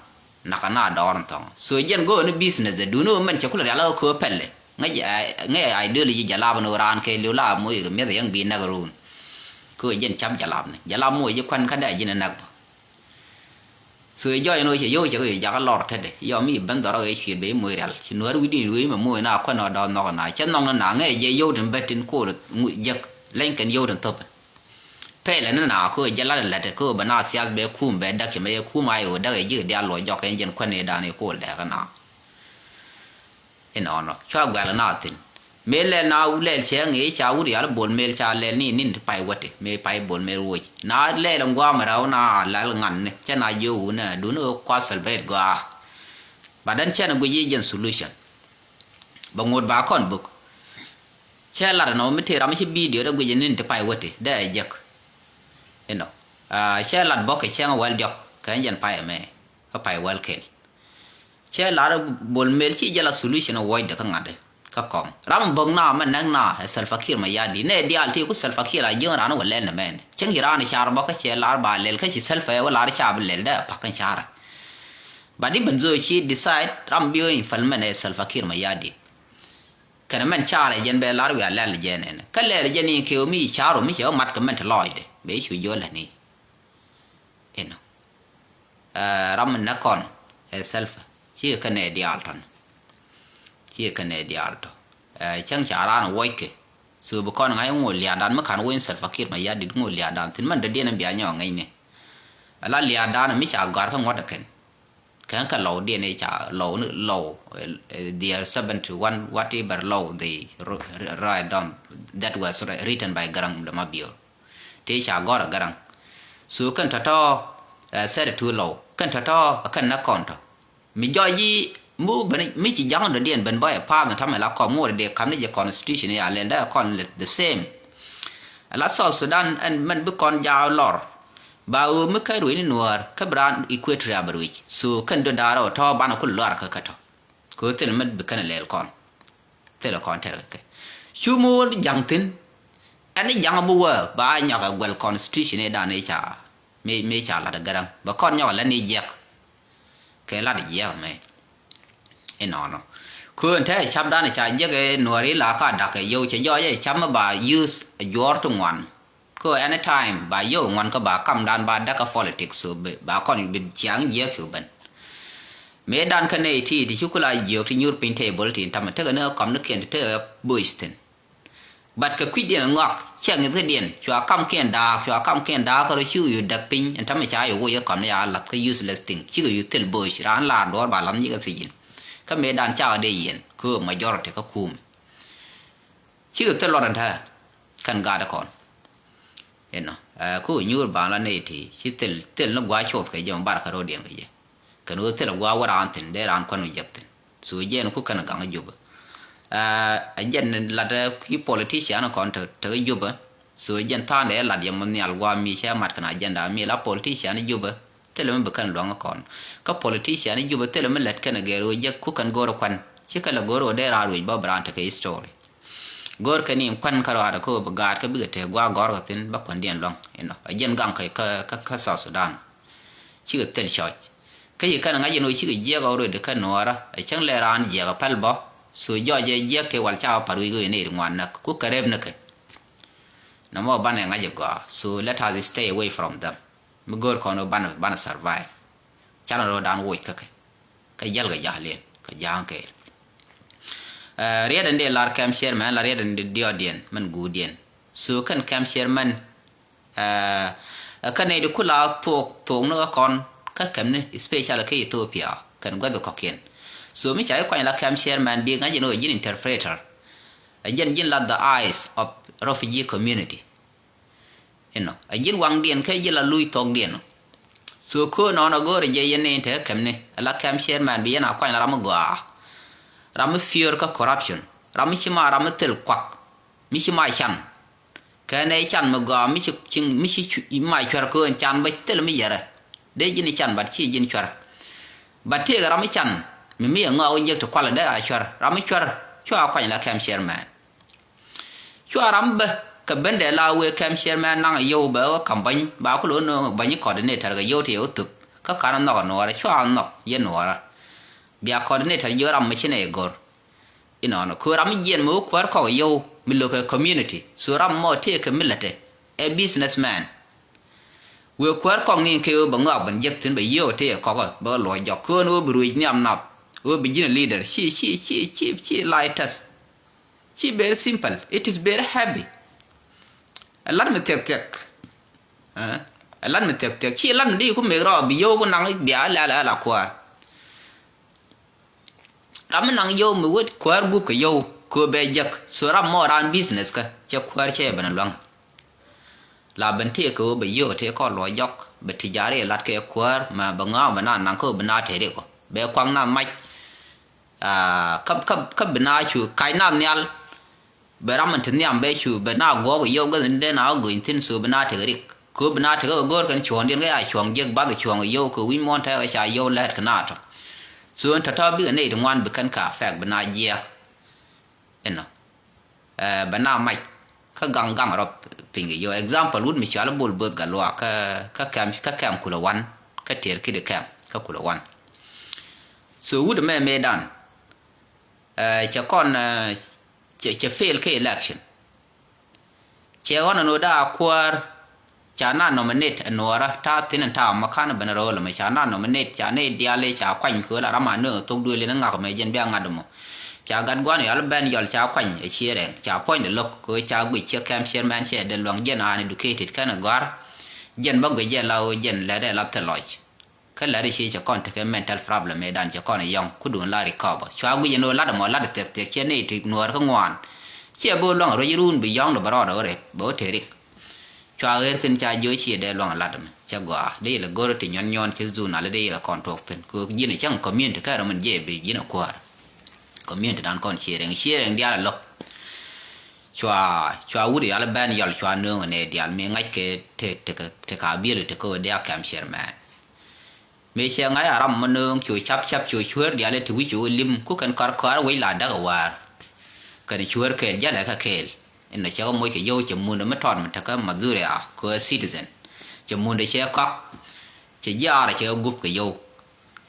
nakä na dɔɔr in thɔŋ. So jɛn go̱o̱ ni business dɛ duni wä mɛn cɛ kulɛ rial kä köö pɛlɛ. Ŋäc ɛ, ŋäc ɛ ideology jɛ lap ni wä raan kɛ liw la moc kɛ mi̱eth yɛŋ bi näk run. Köö jɛn cap jɛ lap ni jɛ lap moc ji̱ kuan kä dee ji̱n ɛ näk bä. So jɔɔc ni wä cɛ yio̱w cɛ kɛ yio̱w jakä lɔr tetdɛ yɔm i̱ ben dhɔrɔ kɛ cuiet bɛ i̱ moc rial ci nuäär wi̱cdin i̱ wee mɛ moc na kuan ɔ dɔɔth nhɔk na cɛ nhɔk ni na ŋäc jɛ yio̱w tin bä tin kool jek leny kɛn yio̱w tin thop. Pɛlɛ ni na kä jɛ lat lɛt kä bɛ na thiath bɛ kum bɛ dak cɛ mɛ yɛ kum a yɛ wä dak yɛ ji̱ kɛ diaal luɔc jɔk kɛ jɛn kuɛn i̱ dan i̱ kool dɛɛk kɛ na. Inɔnɔ cua guɛl na thi̱n mëë lɛl na lɛl cɛ ŋi̱i̱c ca wut yal bol mël ca lɛl ni nin ti pay wäti mëë pay bol mël woc na lɛl ŋuam rɛw na lɛl ŋan ni cɛ na jiö wun ɛ duni kua celebrate gɔaa. But then cɛn guic i̱ jɛn solution. Bɛ ŋot ba kɔn buk. Cɛ lat ɛnɔ mi tëë ram mi ci bidio dee guic ni ti pay wäti dee ɛ jek. Inɔ cɛ lat bɔk kɛ cɛŋ wäl diɔk kɛ jɛn pay ɛmɛ kä pay wäl kɛl. Cɛ lat bol mel ci jɛ la solution ɛ wuɔcdɛ kä ŋa̱t kä kɔŋ ram bäk na mɛ nɛk na ɛ Salva Kiir mɛ yadi nɛ diaal ti ku Salva Kiir a jiön ran wä lɛl nɛ mɛn cäŋ ci ran car bɔk kä cɛ lar ba lɛl kä ci Salva ɛ wä lar ca bi lɛl dee ɛ pak kä car. But i̱ ben zoi ci decide ram bi ɣöö implement ɛ Salva Kiir mɛ yadi. Kɛnɛ mɛn caarɛ jɛn bɛ lar wiaa lɛl jɛn ɛn kä lɛl jɛn in kɛ ɣöö mi caar ɣöö mi cɛ ɣä mat kɛ mɛn te lɔɔcdɛ bɛ cu jiɔ lätni. Inɔ ram mi näk kɔn ɛ Salva cikɛ kɛnɛ diaal tɔn. Cikɛ kɛnɛ diaal tɔ cäŋ ca raan wuɔckɛ. So bi kɔn ŋa̱c ŋo̱o̱l lia̱a̱dan mi ka̱n wec Salva Kiir mɛ yadit ŋo̱o̱l lia̱a̱dan thi̱n mɛn dɔ̱diɛn in bia nyɔk ŋäcni. Ala lia̱a̱dan mi ca gɔ̱a̱r kä ŋuɔ̱t ɛ kɛn. Kɛn kɛ lɔw diɛn i̱ ca lɔw ni lɔw. There seventy one whatever lɔw they write down that was written by Garang de Mabior. Ti ca gɔr a Garang. So kɛn tɔtɔ thirty two lɔw kɛn tɔtɔ kɛn na kɔn tɔ. Mi jɔc ji̱ mi ben mi ci ja̱ŋ dɔ̱diɛn ben bä ɛ path ni tamɛ la kɔm ŋot dee kam ni jɛ constitution ya lɛl dee kɔn the same. Ala South Sudan ɛn mɛn bi kɔn jaak lɔr. Ba ɣöö mi kä ruec ni nuäär kä bi raan Equatoria bɛ ruec. So kɛn döt da̱a̱r ɔ tɔ̱ banɛ ku luaar kä kä tɔ̱. Kɛ ɣöö thil mɛ bi kɛn lɛɛl kɔn. Thil kɔn tɛr kɛ kɛ cu mi wä ja̱ŋ thi̱n. Ɛn ni ja̱ŋ bi wä ba nyɔk ɛ guɛl constitution i̱ dan i̱ ca mi mi ca la̱t ɛ Gäräŋ bɛ kɔn nyɔk ɛ lät ni jiɛk. Kɛ lat jiɛk mɛ. Inɔnɔ. Köön te cap dan ca jek nuɔri la ka dak yio̱w cɛ jɔɔc ɛ cap mi ba use juɔr ti ŋuan. Kö anytime ba yio̱w ŋuan kä ba kam dan ba dak kä politics so ba kɔn bi ciaŋ jiɛk cu ben. Mëë dan kä nɛy ti ti ci kula jiök ti nyuur piny table ti tamɛ tekɛ ni kä kɔm ni kiɛn ti tekɛ bush thin. But kɛ kui̱diɛn ŋɔak cɛ ŋi̱thkidiɛn cua kamkiɛn daak cua kamkiɛn daak kä rɔ cu yu däk piny ɛn tämɛ ca yu woc kä kɔn ni ya lath kä useless thing cikɛ yu thil boc raan laar duɔ̱ɔ̱r ba lath nyikɛ thi̱ji̱n. Kä mëë dan cakɛ dee yiɛn kä majority kä kuumɛ. Cikɛ thil luɔt ɛn tääk kɛn gaat ɛ kɔn. Inɔ ɛ ku nyuur baŋ la nɛy ti ci thil thil ni gua̱a̱c cuɔth kɛ jɛ mɛ bar kä ro̱diɛn kɛ jɛ. Kɛn ɣöö thil gua̱a̱c wä raan thi̱n dee raan kuän mi jek thi̱n. So jɛn ku kɛn gaŋ Jubɛ. Ɛ jɛn lat ki politician kɔn te tek Jubɛ. So jɛn tha̱a̱ŋ dee lat yɛ mɔ nhial gua̱a̱c mi cɛ mat kɛn agenda mi la politician Jubɛ. Thilɛ mi bi kɛn luäŋ kɔn. Kä politician i̱ Jubɛ thilɛ mi lät kɛn gɛr ɣöö jek ku kɛn go̱o̱r kuan. Ci kɛ lɛ go̱o̱r ɣöö dee raan ruec bä bi raan tekɛ history. Go̱o̱r kɛ ni kuan kä raan kɛ ɣöö bi gaat kä bikɛ te gua̱a̱ gɔ̱r kɛ thi̱n bä kuandiɛn luäŋ. Inɔ a jiɛn gaŋ kɛ kä, kä, kä South Sudan. Cikɛ thil cɔc. Kä yi kɛn ŋa̱c in ɣöö cikɛ jiɛk already kä Nuɔɔrä. Ɛ cäŋ lɛ raan jiɛk a päl bä. So jɔc ɛ jiɛk tëë wal cakɛ pa̱r wi̱i̱ ɣöö in ëë ri ŋuan näk ku kɛ rep ni kɛ. Nɔmɔ banɛ ŋa̱c ɛ gɔaa. So let us stay away from them. Mi go̱o̱r kɔn ɣöö banɛ, banɛ survive. Canɛ ro̱o̱dan woc kä kɛ. Kä jäl kɛ ja̱a̱liɛn kɛ ja̱a̱ŋ kɛɛl. Ɛ, riɛt in dee lar kɛm chairman la riɛt in dee diɔɔdiɛn mɛn guudiɛn. So kɛn kɛm chairman, ɛ, ɛ, kä nɛy di kula thuɔk, thuɔk ni kä kɔn kä kɛmni, especially kä Ethiopia kɛn guäth kɔkiɛn. So mi ca i̱ kuany la kɛm chairman bi ŋa̱c in ɣöö ji̱n interpreter. Ɛ jɛn ji̱n la the eyes of refugee community. Inɔ a ji̱n waŋdiɛn kä ji̱ la luc thɔkdiɛn ɔ. So köö nɔn a go̱o̱rɛ jɛ yɛn ni te kɛmni a la kɛm chairman bi yɛn a kuany la ram mi gɔaa. Ram mi fear kä corruption. Ram mi ci ma ram mi thil kuak. Mi ci ma can. Kɛn ɛ can mi gɔaa mi ci, ci, mi ci cu-, ma cuɛr köön can bä thil mi yɛrɛ. Dee ji̱n can bat ci ji̱n cuɛr. Bat tëëkɛ ram mi can mi mi ɛ ŋɔak wä jek ti kualɛ dee a cuɛr. Ram mi cuɛr cua kuany la kɛm chairman. Cua ram bä kɛ ben dee la wee kɛm chairman naŋ a yio̱w bɛ wä kam bäny ba ku lo̱ nööŋ bäny coordinator kɛ yio̱w ti yɛ wä thup. Kä kan a nhɔk a nuɔɔrä cua a nhɔk yɛ nuɔɔrä. Bia coordinator jiö ram mi ci nɛ yɛ go̱r. Inɔnɔ köö ram mi jiɛn mi wä kuäär kɔk a yio̱w mi lo̱k kɛ community. So ram mɔ tëë kɛ mi lätɛ ɛ businessman. Wëë kuäär kɔk ni kɛ ɣöö bɛ ŋɔak ben jek thi̱n bɛ yio̱w tëë kɔk bɛ luɔc jɔk köön ɣöö bi ruec nhiam nath. Ɣöö bi ji̱n a leader ci, ci, ci, ci, ci light test. Ci very simple. It is very heavy. Ɛ lat mi thiɛk thiɛk. Ɛ lat mi thiɛk thiɛk. Ci lat mi di ku mek rɔ bi yio̱w ku naŋ bia lɛl ala kuäär. Ram mi naŋ yio̱w mi wet kuäär gup kɛ yio̱w kɛ bɛ jek. So ram mɔ ran business kä cɛ kuäär cɛ ben a luaŋ. La ben tëë kɛ ɣöö bɛ yio̱w tëë kɔn luɔc jɔk bɛ tijari lat kɛ kuäär mɛ bɛ ŋa̱a̱ bɛ na naŋ kä ɣöö bɛ na tëë rik ɔ bɛ kuaŋ na mac. Aa, kä, kä, kä bi na cu kac na nhial. Bɛ ram in ti nhiam bɛ cu bɛ na guɔk yio̱w gäth in den a go̱ny thi̱n so bi na tek rik. Kö bi na tek ɛ go̱o̱r kɛn cuɔ̱ɔ̱ŋdiɛn kɛ ya cuɔ̱ɔ̱ŋ jiäk bath cuɔ̱ɔ̱ŋ yio̱w kɛ wi̱c muɔ̱ɔ̱n tɛk ɛ ca yio̱w lɛɛt kɛ na tɔ. So in tɔ̱tɔ̱ bikɛ nɛy ti ŋuan bi kɛn ka affect bi na jiɛk. Inɔ. Ɛ, bɛ na mac. Kä gaŋ gaŋ rɔ piny kɛ yio̱w. Example wut mi cɔal Bol Both Gatluak kä, kä kɛm, kä kɛm kulɛ wan. Kä tiɛɛr kidi kɛm kä kulɛ wan. So wut mɛ mëëdan. Ɛ, cɛ kɔn, ɛ, cɛ, cɛ fail kä election. Cɛ ɣɔn ɛn ɣöö daa kuäär ca na nominate ɛ nuɔɔrä ta̱a̱ thi̱n ɛn ta̱a̱ ma ka̱n ben rööl ɛmɛ ca na nominate ca nɛy diaal i̱ ca kuany kɛ ɣöö la ram a nööŋ thok duëël in ŋak ɛmɛ jɛn bia ŋa̱t ɛmɔ. Ca gat gua̱n yɔal ben yɔl ca kuany ɛ ciɛ rɛŋ ca puɔ̱nydɛ lo̱k kɛ ɣöö ca guic ciɛ kɛm chairman cɛ dee luaŋ jɛn uneducated kɛn ɛ gɔ̱a̱r. Jɛn bä guic jɛ la ɣöö jɛn lɛt ɛ la thil lɔc. Kä lɛt i̱ ci cɛ kɔn tekɛ mental problem mëëdan cɛ kɔn i̱ yɔ̱ŋ kudun la recover. Cua guic ɛn ɣöö lat ɛmɔ lat i̱ thiɛk thiɛk ciɛ nɛy ti nuɔɔr kä ŋuan. Ciɛ bi wä luaŋ ruec run bi yɔ̱ŋ dɔ bɛ rɔɔdɛ wä rep bɛ wä te rik. Cua ɣer thi̱n ca jiö ciɛ dee luaŋ lat ɛmɛ cɛ gɔaa dee ilɛ go̱r ti nyuɔn nyuɔn ci zun ali dee ilɛ kɔn tuɔɔk thi̱n kɛ ɣöö ji̱n ɛ cäŋ community kɛ rɔ min jiɛ bi ji̱n ɛ kuäär. Community dan kɔn ciɛ rɛŋ ciɛ rɛŋ diaal ɛ lo̱k. Cua, cua wut ial bɛn yɔl cua nööŋ ɛ nɛy diaal mi ŋa̱c kɛ te, te, te, te ka biɛl te kä ɣöö dee a kɛm chairman. Mëë cɛ ŋa̱c a ram mi nööŋ cu cap cap cu cuäär diaal i̱ te wi̱c cu lim ku kɛn kɔr kɔaar wec la däk ɛ wäär. Kɛn cuäär kɛɛl jälɛ kä kɛɛl inɔ cɛ kɛ moc kɛ yio̱w cɛ mundɛ mi tɔt mi tekä Madhuria kɛ ɣöö citizen. Cɛ mundɛ cɛ kɔak. Cɛ jiaar cɛ kɛ gup kɛ yio̱w.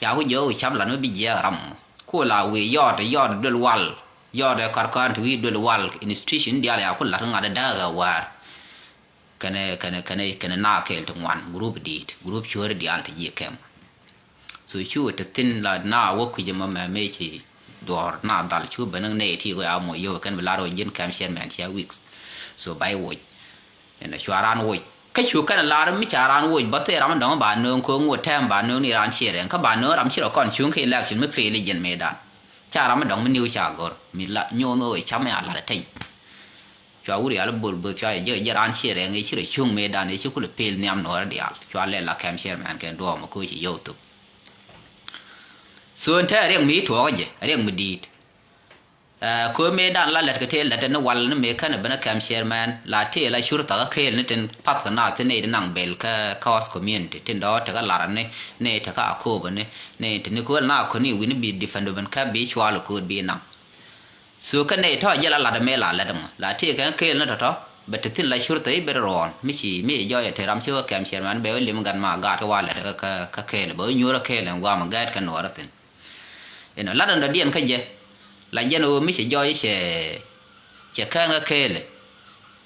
Ca ku jiök cap lat mi bi jiɛɛk ram. Ku la wi̱i̱ yɔɔt yɔɔt duel wal. Yɔɔt ɛ kɔr kɔn ti wi̱i̱ duel wal institution diaal ya ku lat ŋa̱t dääk ɛ wäär. Kɛnɛ, kɛnɛ, kɛnɛ, kɛnɛ na kɛɛl ti ŋuan group di̱i̱t group cuäär diaal ti ji̱ kɛm. So cu ti thin la na wä kui̱c ɛmɔ mɛ mëë ci duɔ̱ɔ̱r na dhal cu ben nɛy ti kɔ ya moc yio̱w kɛn bi lar wä ji̱n kɛm chairman cia weeks. So bay woc. Ɛn cua raan woc kä cu kɛn lar mi ca raan woc bä thil ram dɔ̱ŋ ba nööŋ kɛ ŋot tɛm ba nööŋ ni raan ciɛ rɛŋ kä ba nööŋ ram ci rɔ kɔn cuŋ kɛ election mi fail i̱ jɛn mëëdan. Ca ram mi dɔ̱ŋ mi niw ca gör mi la nyoth ŋö cam ya lat teny. Cua wur yal bol böth cua jɛ jɛ raan ciɛ rɛŋ i̱ ci rɔ cuŋ mëëdan i̱ ci kulɛ pel nhiam nuɔɔrä diaal cua lɛl la kɛm chairman kɛn duɔɔm kä ci yio̱w thop. So ɛn te riɛk mi tuɔɔkä jɛ riɛk mi di̱i̱t. Ɛ, köö mëëdan la lät kɛ tëë lät ni wal ni mëë känɛ ben ɛ kɛm chairman la tëë la cur thakä keel ni tin path kɛ naath ti nɛy ti naŋ bel kä, kä host community tin dɔ̱ tekä lar ni, ni tekä Akobo ni, ni ti ni kööl na köni wi̱ni bi defend ben kä bi cual kööt bi naŋ. So kä nɛy tɔ̱ jɛ la lat mëë la lät mɔ la tëë kɛ keel ni tɔ̱tɔ̱ bɛ ti thin la cur thäi ben ruɔ̱ɔ̱n mi ci mi jɔɔc ɛ te ram ci wä kɛm chairman bɛ wä lim gat ma gaat kä wa lät kä, kä, kä keel bɛ wä nyuur kä keel ɛn guam gɛɛt kɛ nuɔɔr thin. Inɔ lat ɛn dɔ̱diɛn kä jɛ la jɛn ɣöö mi cɛ jɔɔc cɛ, cɛ kɛn kä keelɛ.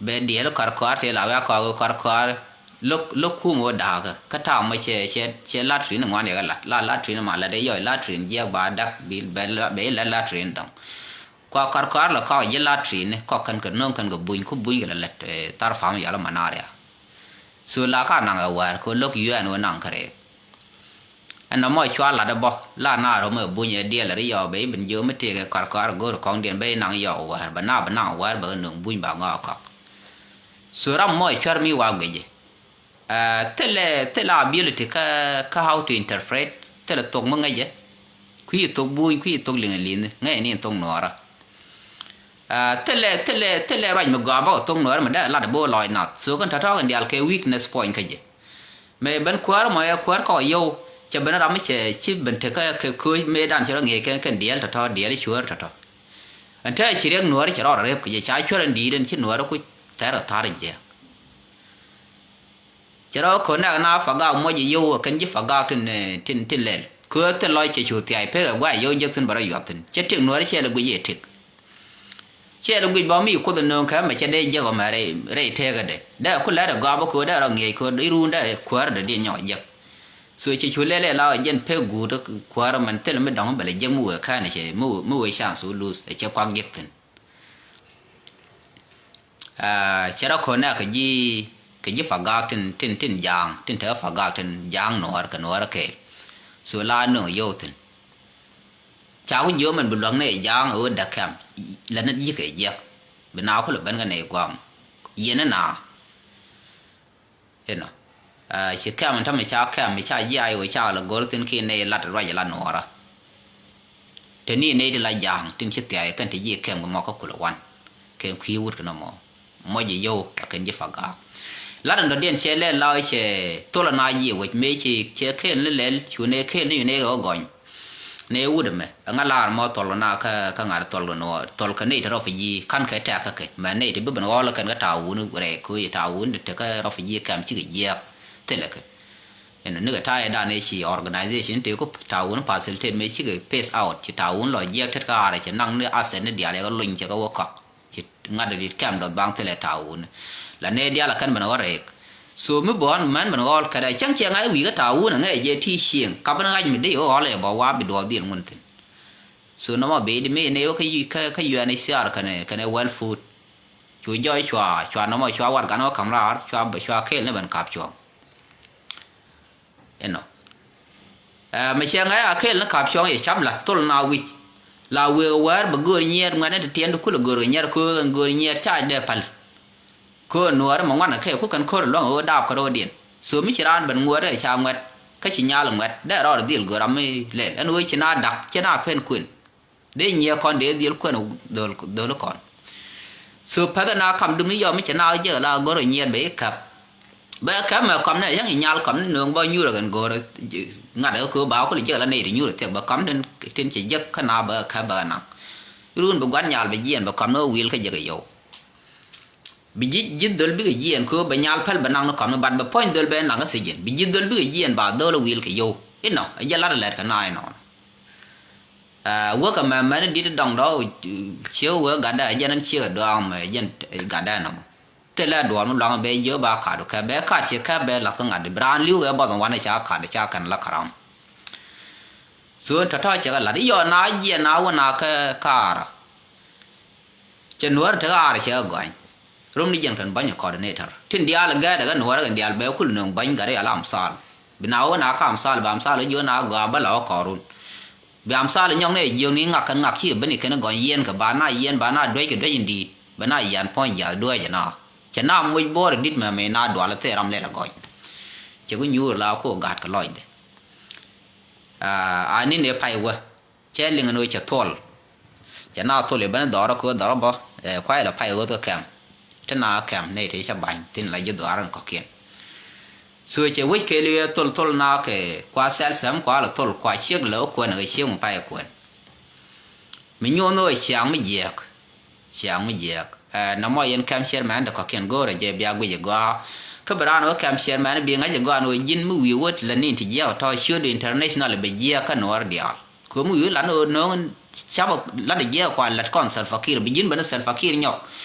Bɛ diɛɛl kɔr kɔaar tëë la wia kɔak ɣöö kɔr kɔaar lo̱k, lo̱k kum ɣöö da̱a̱kä kä ta̱a̱ mɔ cɛ, cɛ, cɛ lat rin ŋuan yɛ kɛ lat la lat rin ma lat ɛ yɔc lat rin jiɛk ba dak bi bɛ la, bɛ la lat rin dɔ̱ŋ. Kua kɔr kɔaar la kɔak ji̱ lat rin kɔk kɛn kɛ no̱o̱ŋ kɛn kɛ buny ku buny kɛ la lät, eh, thar pam yɔl malaria. So la ka naŋ ɛ wäär kɛ lo̱k yuɛɛn ɣöö naŋ kɛ rɛɛk. Ɛn nɔmɔ cua lat ɛ bɔ la na rɔm ɛ buny ɛ diɛl ri yɔ bɛ i̱ bin jiö mi tëëk ɛ kɔr kɔr go̱o̱r kɔŋdiɛn bɛ i̱ naŋ yɔ wäär bɛ na bɛ naŋ wäär bɛ kɛ nöŋ buny ba ŋɔak kɔk. So ram mɔ cuɛr mi wa guici. Ɛ, thilɛ, thilɛ ability kä, kä how to interpret, thilɛ thok mi ŋäcɛ. Kui̱ thok buny, kui̱ thok liŋ li̱n ŋäcɛ ni thok nuɔɔrä. Ɛ, thilɛ, thilɛ, thilɛ ruac mi gɔaa bä kɛ thok nuɔɔrä mi dee lat bä lɔc nath. So kɛn tɔ̱tɔ̱ kɛn diaal kɛ weakness point kä jɛ. Mëë ben kuäär mɔ ɛ kuäär kɔk yio̱w cɛ ben ram mi cɛ ci ben tekä kɛ kööc mëëdan cɛ rɔ ŋi̱i̱c kɛn kɛn diɛɛl tɔ̱tɔ̱ diɛɛl cuäär tɔ̱tɔ̱. Ɛn te ci riɛk nuääri cɛ rɔɔd rɛp kɛ jɛ ca cuäär ɛn di̱i̱t ɛn ci nuääri ku thɛr ɛ tha̱r jiɛk. Cɛ rɔ ko̱n nɛk na fagak muɔc yio̱w ɛ kɛn ji̱ fagak tin, eh, tin, tin lɛl. Köö thil lɔc cɛ cu thiac pek ɛ gua̱c yio̱w jek thin bɛ rɔ yuɔth thin. Cɛ tik nuääri cɛ lɛ guic yɛ tik. Cɛ lɛ guic bä mi kuoth nööŋ kɛ mɛ cɛ dee jek ɔmɛ rɛy, rɛy teekädɛ. Dee ku lɛt ɛ gɔaa bä köö dee rɔ ŋiɛc köö iruun dee kuäär dee diɛ nyɔk jek. So cɛ cu lɛl ɛ la ɔ jɛn pek guut kuäär mɛn thil mi dɔ̱ŋ bɛ lɛ jek mi wee kään cɛ mi wee, mi wee chance wä luth ɛ cɛ kuak jek thin. Aa, cɛ rɔ ko̱n nɛ kɛ ji̱, kɛ ji̱ fagak tin, tin, tin ja̱a̱ŋ, tin te fagak tin ja̱a̱ŋ nuɔɔr kɛ nuɔɔr kɛɛl. So la nööŋ yio̱w thin. Ca ku jiöm ɛn bi luäk nɛ ja̱a̱ŋ ɛ ɣöö däk kɛm, lät ni ji̱ kɛ jiɛk. Bi na ku lɛ ben kɛ nɛ guam. Yɛn ni na. Inɔ. Aa, ci kɛm in tämɛ ca kɛm, mi ca jiac ɣöö ca lɛ go̱r thin kiɛ nɛ lat ruac la nuɔɔrä. Te ni nɛy ti la ja̱a̱ŋ tin ci thia̱a̱c kɛn ti ji̱ kɛm kɛ mɔ kä kulɛ wan. Kɛn kui̱ wut kɛ nɔmɔ. Mɔc ji̱ yio̱w a kɛn ji̱ fagak. Lat in dɔ̱diɛn cɛ lɛl la cɛ thol ana ji̱ wec mëë ci cɛ kɛɛl ni lɛl cu nɛ kɛɛl ni cu nɛ kɛ wä gɔny. Nɛ wut ɛmɛ ɛŋa lar mɔ thol ana kä, kä ŋa̱t thol kɛ nuɔɔr thol kɛ nɛy ti rɔ fi ji̱ ka̱n kɛ tɛk kä kɛ mɛ nɛy ti bi ben ɣɔl kɛn kä ta̱a̱ wun rɛɛ köö yi ta̱a̱ wun ti te kä rɔ fi ji̱ kɛm cikɛ jiɛɛk thilɛ kɛ. Ɛn ni kɛ ta̱a̱ yɛ dan ëë ci organization tëë ku ta̱a̱ wun facilitate mëë cikɛ pace out ci ta̱a̱ wun lɔ jiɛk tet kä arɛ cɛ naŋ ni asset ni diaal yɛ kä lony cɛ kä wä kɔk. Ci ŋa̱t dit kɛm dɔth baŋ thilɛ ta̱a̱ wun la nɛ diaal a kɛn ben ɣɔr rɛɛk. So mi bɔn mɛn ben ɣɔl kɛt a cäŋ ciɛ ŋa̱c wi̱i̱ kä ta̱a̱ wun a ŋäc jɛ ti cieŋ kap ni ŋa̱c mi dee ɣɔl ɛ bɔ wa bi duɔɔk dhil ŋun thin. So nɔmɔ bee di mëë nɛ wä kä, kä, kä U N H C R kɛnɛ, kɛnɛ World Food. Cu jɔɔc cua, cua nɔmɔ cua warɛgak ni wä ka̱m raar cua, cua kɛɛl ni ben kap cuɔ̱ŋ. Inɔ. Ɛ, mɛ cɛ ŋa̱c a kɛɛl ni kap cuɔ̱ŋ yɛ cap la thol na wi̱c. La wëë wäär bɛ göör nyiɛɛt ŋuɛ̈tni ti tiɛɛn ti kulɛ göör kɛ nyiɛɛt köö ɛn göör nyiɛɛt ca dee päl. Köör nuɔɔri mɛ ŋuan kɛ kɛ ku kɛn köör luäŋ ɣöö daap kɛ ro̱o̱diɛn. So mi ci raan ben ŋuɔɔri ca ŋuɛ̈t kä ci nyal ŋuɛ̈t dee rɔɔd dhil göör ram mi lɛl ɛn ɣöö ci na dak ci na pen kuën. Dee nyiɛɛ kɔn dee dhil kuɛn dhol, dhol kɔn. So pɛthɛ na kam dum ni yɔm mi cɛ na jiɛk la go̱r nyiɛɛt bɛ i̱ käp. Bɛ käp mɛ kɔm ni yäŋ i̱ nyal kɔm ni nööŋ bä nyuur ɛ kɛn go̱r ŋa̱t ɛ köö ba kulɛ jiɛk la nɛy ti nyuur ɛ thiɛk bɛ kɔm tin, tin cɛ jiɛk kä na bɛ käp bɛ naŋ. Run bi gua̱n nyal bɛ jiɛn bɛ kɔm ni wä wi̱i̱l kä jiɛk ɛ yɔw. Bi ji̱, ji̱ dhöl bikɛ jiɛn köö bɛ nyal päl bɛ naŋ ni kɔm ni bat bɛ puɔ̱ny dhöl bɛ naŋ kä thiec jiɛn. Bi ji̱ dhöl bikɛ jiɛn ba dhöl ɛ wi̱i̱l kɛ yɔw. Inɔ, ɛ jɛ lat ɛ lɛt kɛ na inɔn. Aa, wäkɛ mɛmɛni di̱t dɔŋ dɔ̱, ciek wee gatdɛ, ɛ jɛn ɛn ciek ɛ dɔ̱a̱ŋ mɛ, ɛ jɛn gatdɛ nɔmɔ. Thilɛ duɔ̱ɔ̱r mi luaŋ bɛ jiö ba ka̱a̱du kɛ, bɛ ka̱a̱t ciek kɛ bɛ la̱th kä ŋa̱t, bi raan li̱w kɛ bɔth ɛn wanɛ ca ka̱a̱du ca kɛn la käram. So tɔ̱tɔ̱ cɛ kɛ la̱t, i̱ yɔɔn na jiɛn na wä na kä ka̱a̱rä. Cɛ nuäär te ɣaar cɛ ɣä gɔany. Rom ni jɛn kɛn bäny coordinator tin diaal gɛɛt ɛ ɣä nuäär ɛ kɛn diaal bɛ kul nöŋ bäny gat ɛ yal amthal. Bi na wä na kä amthal bɛ amthal ɛ jiö na gɔaa bä la wä kɔɔrun. Bi amthal ɛ nyɔk ni ɛ jiök ni ŋak kɛn ŋak cikɛ ben ikɛn ɛ gɔny yiɛn kɛ ba na yiɛn ba na duec kɛ duec in di̱i̱t bɛ na yian puɔ̱ny jiath duec ɛ na. Cɛ na moc bo̱o̱r ɛ di̱t mɛmɛ na dual ɛ thil ram lɛl ɛ gɔny. Cɛ ku nyuur la ku ɛ ga̱a̱t kɛ lɔcdɛ. Aa, a ni nɛ pay wä. Cɛ liŋ ni wä cɛ thuɔl. Cɛ na thol i̱ ben dhɔrä kɛ ɣöö dhɔrä bä, eh, kuay la pay ɣöth kä kɛm. Ti na kɛm nɛy ti cä ba̱ny thi̱n la ji̱ dhɔaarä ni kɔ̱kiɛn. So cɛ wec kɛɛliw ɛ thol thol na kɛ kua thɛl thɛm kua la thol kua ciek lɛ wä kuɛn kɛ ciek mi pay kuɛn. Mi nyuɔn wä ciaŋ mi jiɛɛk. Ciaŋ mi jiɛɛk. Eh, nɔmɔ yɛn kɛm chairman ti kɔ̱kiɛn go̱o̱rɛ jɛ bia guic ɛ gɔaa. Kä bi raan wä kɛm chairman bi ŋa̱c ɛ gɔaa ni wä ji̱n mi wi̱i̱ wä lɛ ni ti jiɛɛk tɔ̱ ciöt international bɛ jiɛɛk kä nuɔɔr diaal. Kömi wi̱i̱ lan ɣöö nööŋ ca̱pä lat jiɛɛk kua lat kɔn Salva Kiir bi ji̱n ben Salva Kiir nyɔk.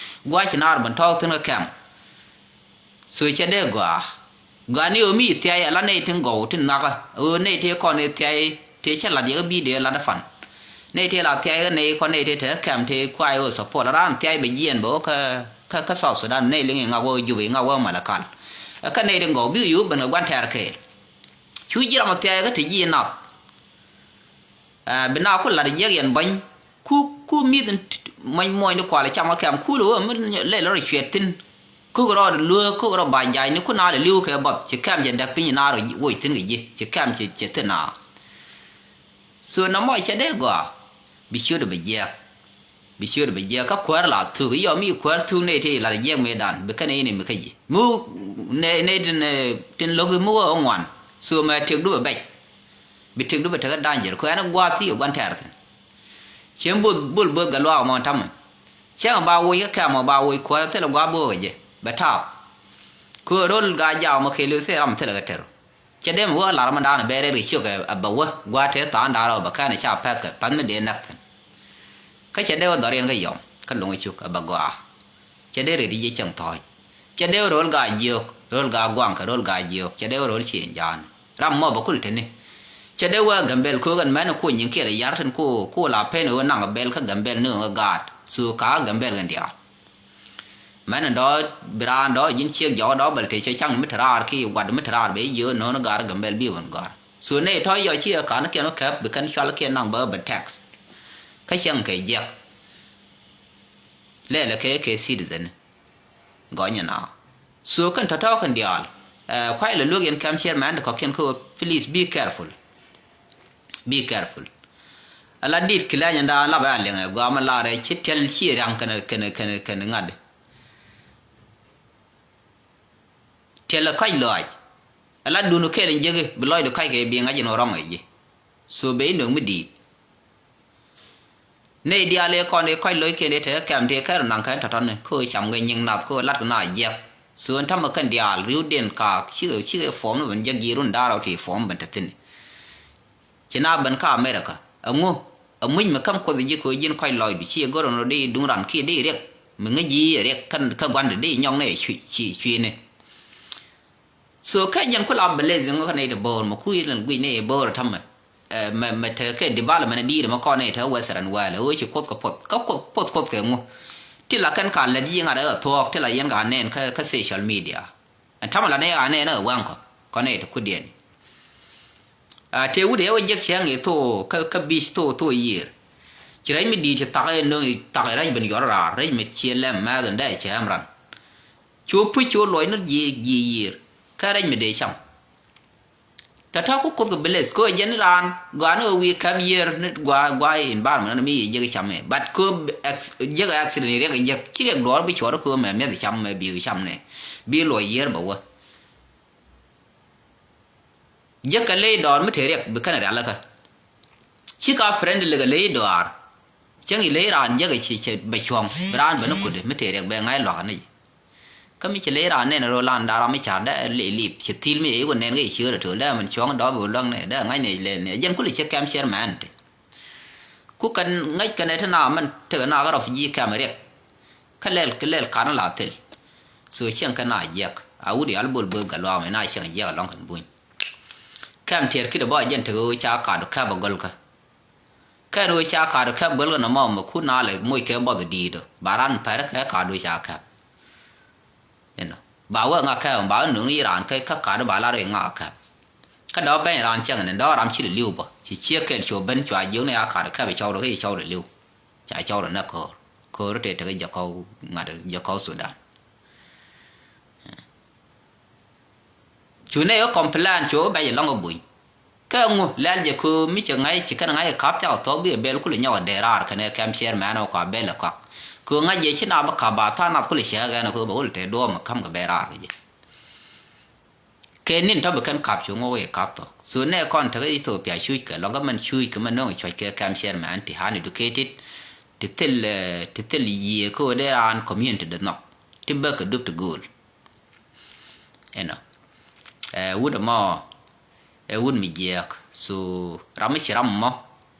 Gua̱c ci naar ben tɔ̱ɔ̱k thi̱n kä kɛm. So cɛ dee gɔaa. Gɔaa ni ɣöö mi ci thia̱y ala nɛy tin gɔw tin nhɔakä. Ɣöö nɛy tëë kɔn ëë thia̱y tëë cä lat yɛ kä bi dee lat ɛ pan. Nɛy tëë la thia̱y kä nɛy kɔn nɛy tëë te kä kɛm tëë kuay ɣöö support raan thia̱y bɛ jiɛɛn bɛ ɣöö kä, kä, kä South Sudan nɛy liŋ i̱ ŋak wä Juba i̱ ŋak wä Malakal. Ɛ kä nɛy tin gɔw bikɛ yio̱w ben kɛ gua̱n tɛɛr kɛɛl. Cu ji̱ ram ɛ thia̱y kä te ji̱ nath. Ɛ, bi na ku lat jiɛk yɛn bäny. Ku, ku mi̱th in t-, t-, muɔ̱ny, muɔ̱ny ni kual cam kä kɛm kul wä mi lɛl rɔ cuɛt thi̱n. Kuk rɔ lueek, kuk rɔ ba ja̱a̱cni ku na lɛ li̱w kɛ bɔth. Ci kɛm cɛ däk piny na rɔ woc thi̱n kɛ ji̱. Ci kɛm cɛ, cɛ thi̱n na. So na mɔc cɛ dee gɔaa. Bi ciöt bɛ jiɛk. Bi ciöt bɛ jiɛk kä kuäär la thuk. I̱ yɔ mi kuäär thuk nɛy ti lat jiɛk mëëdan. Bi kɛn i̱ ni mi kä ji̱. Mi wä nɛy, nɛy tin, eh, tin lo̱k mi wä ŋuan. So mɛ tëkdu bɛ bɛc. Bi tëkdu bɛ tekɛ danger kɛ ɛn gua̱a̱th thi̱i̱ ɛ gua̱n tɛɛr thi̱n. Cieŋ bo̱th bol bo̱th gɛ luaak mɔ ta̱mɛ. Cieŋ ba woc kä kɛm ɔ ba woc kuäärä thilɛ gua̱a̱th bo̱o̱kɛ jɛ bɛ ta̱a̱. Kɛ ro̱l gaa jaak mɔ kɛɛliw thilɛ ram thilɛ kɛ tɛr. Cɛ dee mi wä lar mɔ daanɛ bɛ rɛl kɛ ciök ɛ bɛ wä gua̱a̱th tëë tha̱a̱ŋ da̱a̱r ɔ bɛ kɛn ɛ ca pɛ̈th kɛ pa̱th mi dee näk thi̱n. Kä cɛ dee wä dhɔriɛn kä yɔm kä lo̱ŋ cuk ɛ bɛ gɔaa. Cɛ dee ret i̱ jiɛ cieŋ thɔɔc. Cɛ dee wä ro̱l gaa jiök, ro̱l gaa guaŋ kɛ ro̱l gaa jiök. Cɛ dee wä ro̱l cieŋ ja̱a̱n. Ram mɔ bä kul teni. Cɛ dee wä Gambɛl köök ɛn mɛn ku nyin kiɛl yar tin ku, ku la pen wä naŋ bɛl kä Gambɛl ni wä gaat. Su ka Gambɛl kɛn diaal. Mɛn dɔ̱ bi raan dɔ̱ ji̱n ciek jɔk dɔ̱ bɛl te cɛ caŋ mi te raar ki wat mi te raar bɛ jiö no̱n gar Gambɛl bi wän gar. Su nɛy tɔ̱ yɔ ci ɛ kan kiɛn wä kɛp bi kɛn cual kiɛn naŋ bä bɛ tax. Kä cɛŋ kɛ jiɛk. Lɛlɛ kɛ kɛ citizen. Gɔnyɛ na. So kɛn tɔ̱tɔ̱ kɛn diaal. Ɛ, kuay lɛ luek yɛn kɛm chairman ti kɔ̱kiɛn kä, please be careful. Be careful. Ala dit kilɛny ɛn da lap ɛ a liɛŋ ɛ gɔaa mɛ lar ɛ ci tiɛl ci riaŋ kɛn, kɛn, kɛn, kɛn ŋa̱t. Tiɛl ɛ kac lɔac. Ala dun kɛl in jeki bi lɔcdu kac kɛ bi ŋa̱c in wä rɔŋ ɛ ji̱. So ben inöŋ mi di̱i̱t. Nɛy diaal ëë kɔn ëë kɔc lo̱ckiɛn ëë tekɛ kɛm tëë kɛr naŋ kɛn tɔ̱tɔ̱ni kä ɣöö cam kɛ nyiŋ nath kä ɣöö la̱tkɛ na jiɛk. So ɛn ta̱mɛ kɛn diaal ri̱wdiɛn kaak cikɛ, cikɛ form ni ben jɛ gi̱i̱r run da̱a̱r rɛw ti form ben te thi̱n. Ci na ben kä America ɛŋu? Ɛŋuc mi käm Kuoth ji̱ kɛ ɣöö ji̱n kɔc lɔcdu ci ɛ go̱r ɛn rɔ di duŋ ran kiɛ di riɛk mi ŋäc ji̱ ɛ riɛk kä, kä gua̱ndɛ di nyɔk ni ɛ cui̱, cui̱ni. So kɛ jɛn ku la blessing kä nɛy ti bo̱o̱r mɛ ku ilɛn guic nɛy bo̱o̱r tamɛ. Ɛ, mɛ, mɛ tekɛ development di̱i̱t mɛ kɔn nɛy tekɛ western world ɛ ɣöö ci Kuoth kɛ puɔth kä Kuoth, Kuoth, Kuoth kɛ ŋu. Ti la kɛn ka lät yiëë ŋa̱t ɛ thuɔ̱ɔ̱k ti la yɛn ka nɛn kä, kä social media. Ɛn tamɛ la nɛy ka nɛn ɛ wäŋ kɔ kɔn nɛy ti kudiɛn. Ɛ, tëë wut ɛ wä jek cäŋ i̱ thok kä, kä bi̱c thok, thok yiër. Ci rɛc mi di̱i̱t ci thak ɛ nöŋ i̱ thak ɛ rɛc ben yuɔr raar rɛc mi ciɛ lɛm mɛth ɛn dee cɛ ɛm ran. Cu puc cu luɔc ni ji̱, ji̱ yiër kä rɛc mi dee cam. Tɛ ta̱a̱ ku Kuoth kɛ bless kɛ ɣöö jɛn ni raan gɔaa ni ɣöö wi̱i̱ kɛp yiër ni gɔaa, gɔaa environment ni mi yiëë jiäk cam ɛ. But kɛ ɣöö ex-, jiäk accident riɛk jiäk ci riɛk duɔɔr bi cuɔr kɛ ɣöö mɛ mi̱eth cam mɛ bi̱i̱ cam nɛ bi luɔc yiër bɛ wä. Jiäk kɛ ley dɔɔr mi te riɛk bi kɛn rialikä. Ci ka friendly kɛ ley dɔɔr. Cäŋ i̱ ley raan jiäk i̱ ci, ci bɛ cuɔ̱ŋ bi raan ben i̱ kut i̱ mi te riɛk bɛ ŋa̱c luakä ni ji̱. Kä mi ci ley raan nɛn ro̱l an da̱a̱r ram mi ca̱r dee lip ci thil mi yɛ i̱ wä nɛn kɛ i̱ ciöör i̱ to̱l dee min cuɔ̱ŋ dɔ̱ɔ̱p i̱ wä luäk nɛ dee ŋa̱c nɛ lɛl nɛ jɛn kul i̱ ci kɛm ciɛr mɛn ti. Ku kɛn ŋäc kɛn ɛ ti na mɛn tekɛ na kä rɔf ji̱ kɛm riɛk. Kä lɛl, kä lɛl kan la thil. So cieŋ kɛn na jiɛk a wut yal bol böth gɛ luaak mɛ na cieŋ jiɛk alɔŋ kɛn buny. Kɛm tiɛɛr ki̱t ɛ bä jɛn tekɛ ɣöö ca kat kɛp ɛ gɔl kä. Kɛn ɣöö ca kat kɛp gɔl kä nɔmɔ mɛ kun na lɛ moc kɛ bɔth di̱i̱t ɔ ba ran pɛr kɛ kat ɣöö ca kɛp. Inɔ ba wee ŋa kɛp ba wee nöŋ ni raan kä kä kat ba lar i̱ ŋa kɛp. Kä dɔ̱ bɛny raan cieŋ ni dɔ̱ ram ci lɛ li̱w bä ci ciek kɛl cu ben cua jiök ni a kat kɛp cɔwdɛ kä ci cɔwdɛ li̱w. Ca cɔwdɛ nɛ ko̱o̱r ko̱o̱r tëë tekɛ jɛ kɔw ŋa̱t jɛ kɔw Sudan. Cu nɛy ɣä complain cu ɣä bɛc ɛlɔ̱ŋ ɛ buny. Kä ŋu lɛl jɛ kɛ mi cɛ ŋa̱c ci kɛn ŋa̱c kap thiak thɔk bi ɛ bɛl kulɛ nyɔk ɛ dee raar kɛn ɛ kɛm ciɛɛr mɛn ɛ kua bɛl ɛ kɔak. Kɛ ŋa̱c jɛ ci na bi kap ba tha̱a̱ŋ nath kulɛ cɛ ɣɛn ɛ kɛ bɛ wul tɛ duɔ̱ɔ̱m ɛ ka̱m kɛ bɛ raar kɛ jɛ. Kɛ nin tɔ̱ bi kɛn kap cu ŋuɔk ɛ kap thɔk. So nɛ kɔn tekɛ Ethiopia cuc kɛ lɔk ɛ mɛn cuc kɛ mɛn nöŋ cuɔc kɛ kɛm ciɛɛr mɛn ti han educated. Ti thil, eh, ti thil yiëë kä ɣöö dee raan community dee nhɔk. Ti bäk kɛ dup ti gööl. Inɔ. Ɛ wut ɛmɔ ɛ wut mi jiɛɛk. So ram mi ci ram ɛmɔ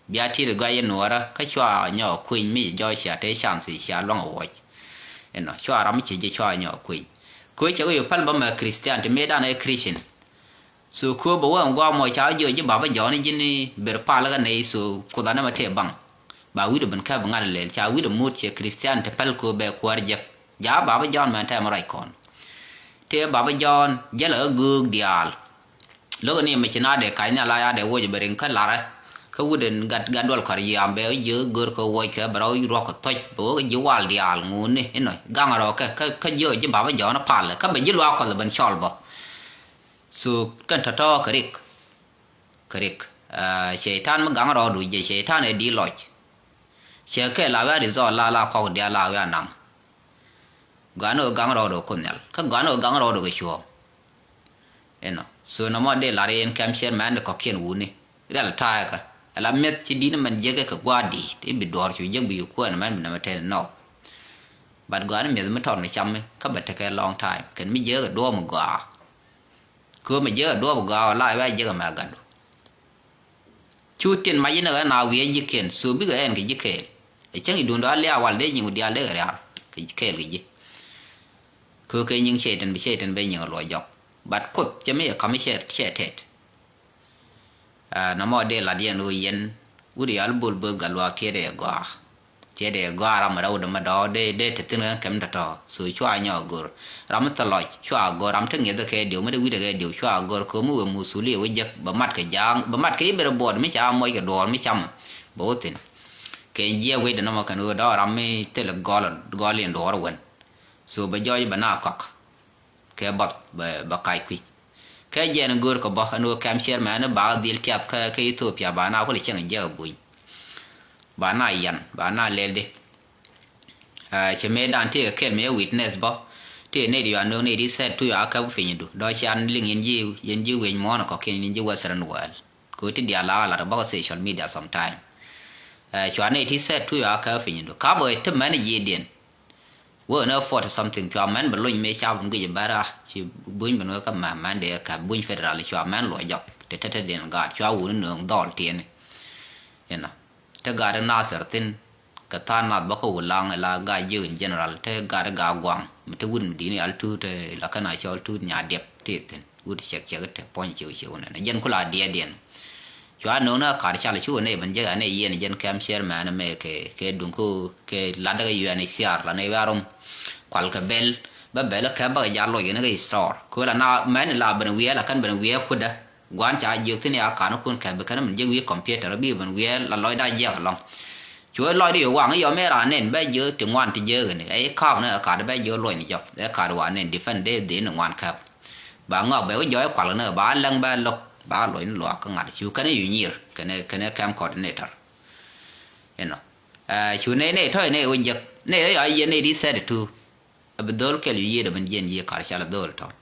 bia ti̱i̱t ɛ gɔaa yɛ nuɔɔrä kä cua nyɔk kueny mi jɔɔc cia te chance cia luaŋ ɛ wuɔc. Inɔ cua ram mi ci jɛ cua nyɔk kueny. Kö cɛ kɛ yo̱ päl bä mɛ Christian ti mëëdan ɛ Christian. So kööbä wä ɛn gua̱a̱ mɔ ca jiök ji̱ bapä Jɔ̱ɔ̱n ji̱n ber pal kä nɛy so kuothani mɛ tëë baŋ. Ba wi̱cdɛ ben käp ŋa̱t lɛl ca wi̱cdɛ mut cɛ Christian ti päl kööbä kuäär jek. Ja̱a̱ bapä Jɔ̱ɔ̱n mɛn tɛmɛ ruac kɔn. Tëë bapä Jɔ̱ɔ̱n jälɛ ɣä göök diaal. Lo̱kɛ ni mɛ ci na dee kac nhial a ya dee woc bɛ riŋ kä larɛ. Kä wut ɛn gat gat duɔl kɔr yiaam bɛ ɣä jiök gör kɛ woc kɛ bɛ rɔ ruɔk kɛ thɔc bɛ ɣä ji̱ wal diaal ŋuni inɔ gaŋ rɔ kɛ kä jiök ji̱ bapä Jɔ̱ɔ̱n pal kä bɛ ji̱ luaak kɔth ben cɔl bä. So kɛn tɔ̱tɔ̱ kɛ rik. Kɛ rik. Cɛy-tan mi gaŋ rɔɔdu jɛ cɛy-tan ɛ di lɔc. Cɛ kɛ la wiaa di zɔɔl la la kɔk diaal la wiaa naŋ. Gɔaa ni ɣöö gaŋ rɔɔdu kä nhial kä gɔaa ni ɣöö gaŋ rɔɔdu kɛ cuɔ̱ɔ̱ŋ. Inɔ so nɔmɔ dee lar yɛn kɛm ciɛɛr mɛn di kɔ̱kiɛn wuni. Rial ta̱a̱ kɛ ala mi̱eth ci di̱t ni mɛn jek kɛ gua̱a̱r di̱i̱t i̱ bi duɔ̱ɔ̱r cu jek bi ku kuɛɛn mɛn bi nɛmɛ tɛn nɔ. But gɔaa ni mi̱eth mi tɔr ni cam mi kä bɛ tekɛ long time kɛn mi jek kɛ duɔ̱ɔ̱m gɔaa. Köömɛ jiäk ɛ duɔ̱ɔ̱p gɔaa ɔ la ɛ wia jiäk ɛmɛ ɛ gatdu. Cu tin mac inɛ ɣän a wiɛc ji̱kiɛn so bikɛ ɛn kɛ ji̱ kɛɛl. Ɛ cäŋ i̱ duundɔ a liaak wal dee nyiŋ diaal dee kɛ riaar kɛ ji̱ kɛɛl kɛ ji̱. Köökɛ nyiŋ cɛy tin bi cɛy tin ben nyiŋ ɛ luɔc jɔk. But Kuoth cɛ mi ɛ ka̱m i̱ cɛ tɛt. Aa, nɔmɔ dee lat yɛn ɣöö yɛn wut yal bol böth gat luaak tiɛɛdɛ ɛ gɔaa. Tiɛɛdɛ ɛ gɔaa ram rɛw dämɛ dɔ̱ɔ̱k dee dee te thi̱n ɣän kɛm tɔ̱tɔ̱. So cua nyɔk ɛ gör ram mi thil lɔc cua gör ram te ŋi̱eth kɛ diw mi te wi̱cdɛ kɛ diw cua gör kömi wëë muthuli wëë jek bɛ mat kɛ ja̱a̱ŋ bɛ mat kɛ i̱ bɛ rɛ buɔɔt mi ca moc kɛ duɔɔr mi camɛ. Bɛ wä thi̱n kɛ jiɛɛk wecdɛ nɔmɔ kɛn ɣöö dɔ̱ɔ̱k ram mi thil gɔl gɔl in duɔɔr wän. So bɛ jɔɔc bɛ na kɔk. Kɛ bath bɛ bɛ kac kui̱. Kɛ jɛn go̱o̱r kɛ bä ɛn ɣöö kɛm ciɛɛr mɛn ba dhil tiath kä kä Ethiopia ba na kulɛ cieŋ jiɛk ɛ buny. Ba na yan ba na lɛl di. Aa, cɛ mëë dan tëë kɛ kɛl mëë witness bä. Tëë nɛy di yɔa nööŋ nɛy di thɛt tu yɔa kɛ piny du dɔ̱ cian liŋ yɛn ji̱ yɛn ji̱ wec muɔ̱ɔ̱n kɔ̱kiɛn yɛn ji̱ Western world. Kɛ ɣöö ti diaal la lat bä kä social media sometime. Aa, cua nɛy ti thɛt tu yɔa kɛ piny du ka bä ti mɛn ji̱ diɛn. Wä ni forty something cua mɛn bɛ lony mëë ca bun gec bɛr a ci buny bɛ nuɛ kä mɛ mɛn dee kɛ buny federal cua mɛn luɔ jɔk te te te den gaat cua wuni nööŋ dhɔl tiɛni. Inɔ te gaat Nasir thin kɛ tha̱a̱n nath bä kä Wulaŋ ila gaat jiök in general te gaat gaat guaŋ mi te wut mi dini al tuut ila kɛn a cɔl tuut nya diɛp ti thin. Wut cɛk cɛk te puɔ̱ny ciw ciw nɛn jɛn kula diɛdiɛn. Cua no̱o̱ŋ ni a kar cal cu nɛy ben jek anɛ yiɛn jɛn kɛm ciɛɛr mɛn mɛ kɛ kɛ duŋ kä kɛ lat däk yuɛn i̱ ciaar la nɛy wiarom. Kual kɛ bɛl bä bɛl kɛ bä kɛ jal lɔc ni kɛ istor kɛ la na mɛn la ben wiɛɛ la kɛn ben wiɛɛ kudä. Gua̱n ca jiök thi̱n ya kan kun kɛ bi kɛn ben jek wi̱i̱ computer bi ben wiɛɛ la lɔcda jiɛk alɔŋ. Cu ɛ lɔcdä yɛ waŋ i̱ yɔ mëë raan nɛn bɛ jiö ti ŋuan ti jiäk ni ɛ i̱ ka̱a̱k ni ɛ ka̱a̱t bɛ jiö luɔ̱ny ni jɔk ɛ ka̱a̱t wa nɛn defend dee dhin ni ŋuan käp. Ba ŋɔak bɛ wä jɔɔc kual ni ba läŋ bɛ lo̱k ba luɔ̱ny ni luaak kä ŋa̱t cu kɛn i̱ yu nyier kɛn kɛn kɛm coordinator. Inɔ ɛ cu nɛy nɛy tɔ̱ nɛy wä jek nɛy ɛ yɔ yieen nɛy di thirty two. Ɛ bi dho̱l kɛl yu yiëëdɛ ben jiɛn yiëë kar cal ɛ dho̱l tɔt.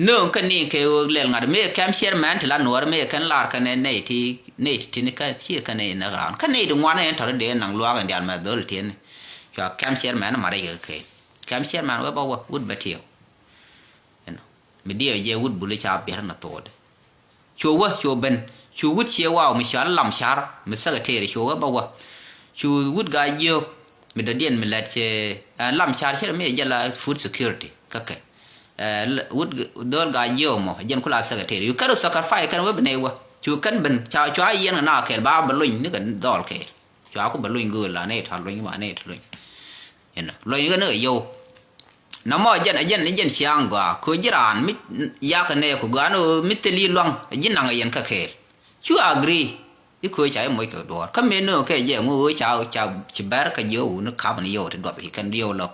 Nööŋ kɛ niŋ kɛ ɣöök lɛl ŋa̱t mëë kɛm ciɛɛr mɛn ti la nuɔɔr mëë kɛn lar kɛ nɛ nɛy ti nɛy ti tin kä ciɛ kɛ nɛy näk raan kä nɛy ti ŋuan ɛn tɔt dee naŋ luaak ɛn diaal mɛ dho̱l tiɛn. Cua kɛm ciɛɛr mɛn ma rɛc kɛ kɛ kɛm ciɛɛr mɛn wee bä wä wut bɛ tiɛw. Ɛnɔ mi diɛw jɛ wut buli ca biɛr na tho̱o̱dɛ. Cu wä cu ben cu wut ciɛ waw mi cɔal lam car mi secretary cu wä bä wä. Cu wut gaa jiök mi dɔ̱diɛn mi lɛt cɛ ɛ lam car cɛ mi jɛ la food security kä kɛ. Ɛ wut dhol gaa jiök mɔ jɛn kula secretary yu kɛn sacrifice kɛn wä bi nɛy wä cu kɛn ben ca cua yiɛn kɛ na kɛl ba bɛ lony ni kɛ dhɔl kɛl. Cua ku bɛ lony gööl la nɛy tɔ lony ma nɛy tɔ lony. Inɔ lony kɛ ni kɛ yio̱w. Nɔmɔ jɛn a jɛn a jɛn ciaŋ gɔaa kɛ ji̱ raan mi yakä nɛ kɛ gɔaa ni ɣöö mi thil yi luaŋ a ji̱ naŋ a yɛn kä kɛɛl. Cu agree i̱ kɛ ɣöö ca i̱ moc kɛ duɔ̱ɔ̱r kä mëë nööŋ kɛ jɛ ŋu ɣöö ca ca ci bɛr kä jiɛ wuni kap ni yio̱w ti duɔth ci kɛn yio̱w lo̱k.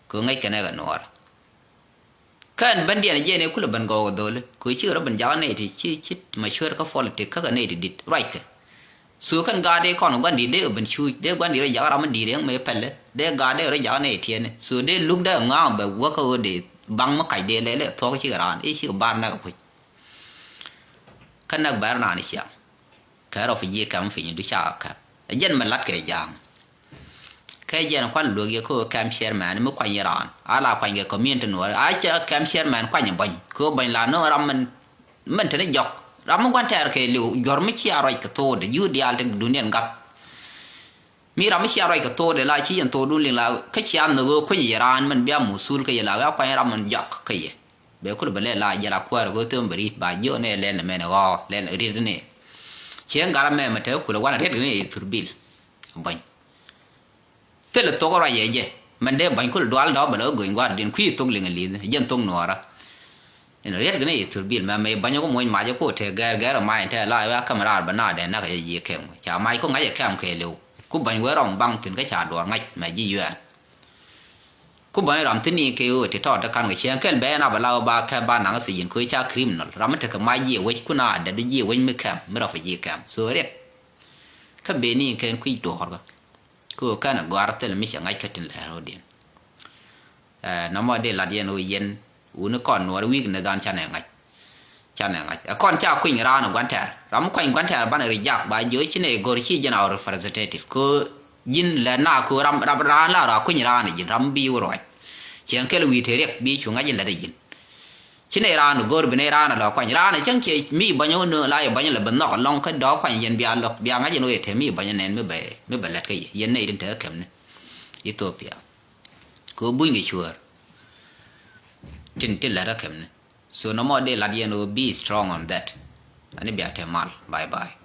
Kɛ ɣöö ŋäc kɛn ɛ kɛ nuɔɔrä. Kä ɛn bändiɛn jɛ ni kulɛ ben gɔw kɛ dholi kɛ cikɛ rɔ ben jakä nɛy ti ci ci macuer kä politik kä kɛ nɛy ti dit ruackɛ. So kɛn gaat dee kɔn gua̱n di̱t dee kɛ ben cuuc dee gua̱n di̱t rɔ jakä ram mi di̱t ɛŋ mëë pɛlɛ dee gaat dee rɔ jakä nɛy tiɛni. So dee luk dee ŋa̱a̱ŋ bɛ wäkä ɣöö dee baŋ mi kac dee lɛlɛ thuɔ̱k cikɛ raan i̱ cikɛ bar näk kɛ puc. Kä näk bɛr naan ciaŋ. Kɛ rɔ fi ji̱ kɛm fi nyin du ca kɛm ɛ jɛn mi lat kɛ ja̱a̱ŋ. Kɛ jɛn kuan luek yɛ kä kɛm chairman mi kuany raan a la kuany kɛ community nuɔr a cɛ kɛm chairman kuany bɔny kɛ bɔny la nöŋ ram min min teni jɔk ram mi guan tɛɛr kɛ liw juɔr mi cia ruac kɛ thok de yuu diaal ti duniɛn gath. Mi ram mi cia ruac kɛ thok de la ci yɛn thok dun liŋ la kä cia nhök ɣöö kuany yɛ raan min bia musul kɛ yɛ la wia kuany ram min jɔk kɛ yɛ. Bɛ kul bɛ lɛ la jɛ la kuäär kɛ thom bɛ rit ba jiɔ nɛ lɛl nɛ mɛn ɣɔɔ lɛl rit ni. Cieŋ gat amɛ mɛ te kul wan rit ni thurbil. Bɔny. Thilɛ thok ruac yɛ jɛ mɛn dee bany kul dual dɔɔp bɛ lɛ wä go̱ny gua̱a̱r diɛn kui̱ thok liŋ li̱th jɛn thok nuɔɔrä. Ɛn riɛt gini i̱ thurbil mɛ mɛ bany ku muɔ̱ny mac ku te gɛr gɛr mac te la ya käm raar bɛ na dɛ nak yɛ ji̱ kɛm ca mac ku ŋa̱c yɛ kɛm kɛɛliw ku bany wee rɔm baŋ thi̱n kä ca duɔr ŋa̱c mɛ ji̱ yuɛɛn. Ku bany ram thi̱n i̱ kɛ ɣöö ti tɔɔt te kan kɛ cieŋ kɛl bɛ na bɛ la ba kɛ ba naŋ si yin ku ca criminal ram mi tekɛ mac jiɛ wec ku na dɛ du jiɛ wec mi kɛm mi rɔ fi ji̱ kɛm so riɛt. Kä ben i̱ kɛn kui̱ duɔr kä. Kɛ ɣöö kɛn ɛ gɔ̱a̱r thil mi cɛ ŋa̱c kä tin lɛɛr ɣöö diɛn. Ɛ nɔmɔ dee lat yɛn ɣöö yɛn wuni kɔn nuɔɔr wi̱i̱k ni dhan canɛ ŋa̱c. Canɛ ŋa̱c ɛ kɔn ca kuiny raan ɛ gua̱n tɛɛr ram mi kuany gua̱n tɛɛr banɛ ri jak ba jiö ci nɛ go̱r ci jɛn our representative kɛ ɣöö ji̱n lɛ na kɛ ɣöö ram ram raan la rɔ a kuiny raan ɛ ji̱n ram mi bi wä ruac. Cieŋ kɛl wi̱i̱ te riɛk bi cu ŋa̱c in lät ɛ ji̱n. Ci nɛ raan go̱r bi nɛ raan lɔ kuany raan cäŋ cie mi bäny wä nööŋ la yɛ bäny lɛ bi nhɔk lɔŋ kä dɔɔk kuany yɛn bia lɔk bia ŋa̱c yɛn wä yɛ te mi bäny nɛn mi bɛ mi bɛ lät kä yɛ yɛn nɛy tin te kä kɛmni. Ethiopia kɛ wä buny kɛ cuäär. Tin tin lät kä kɛmni. So nɔmɔ dee lat yɛn wä be strong on that. Ani bia te mal. Bye bye.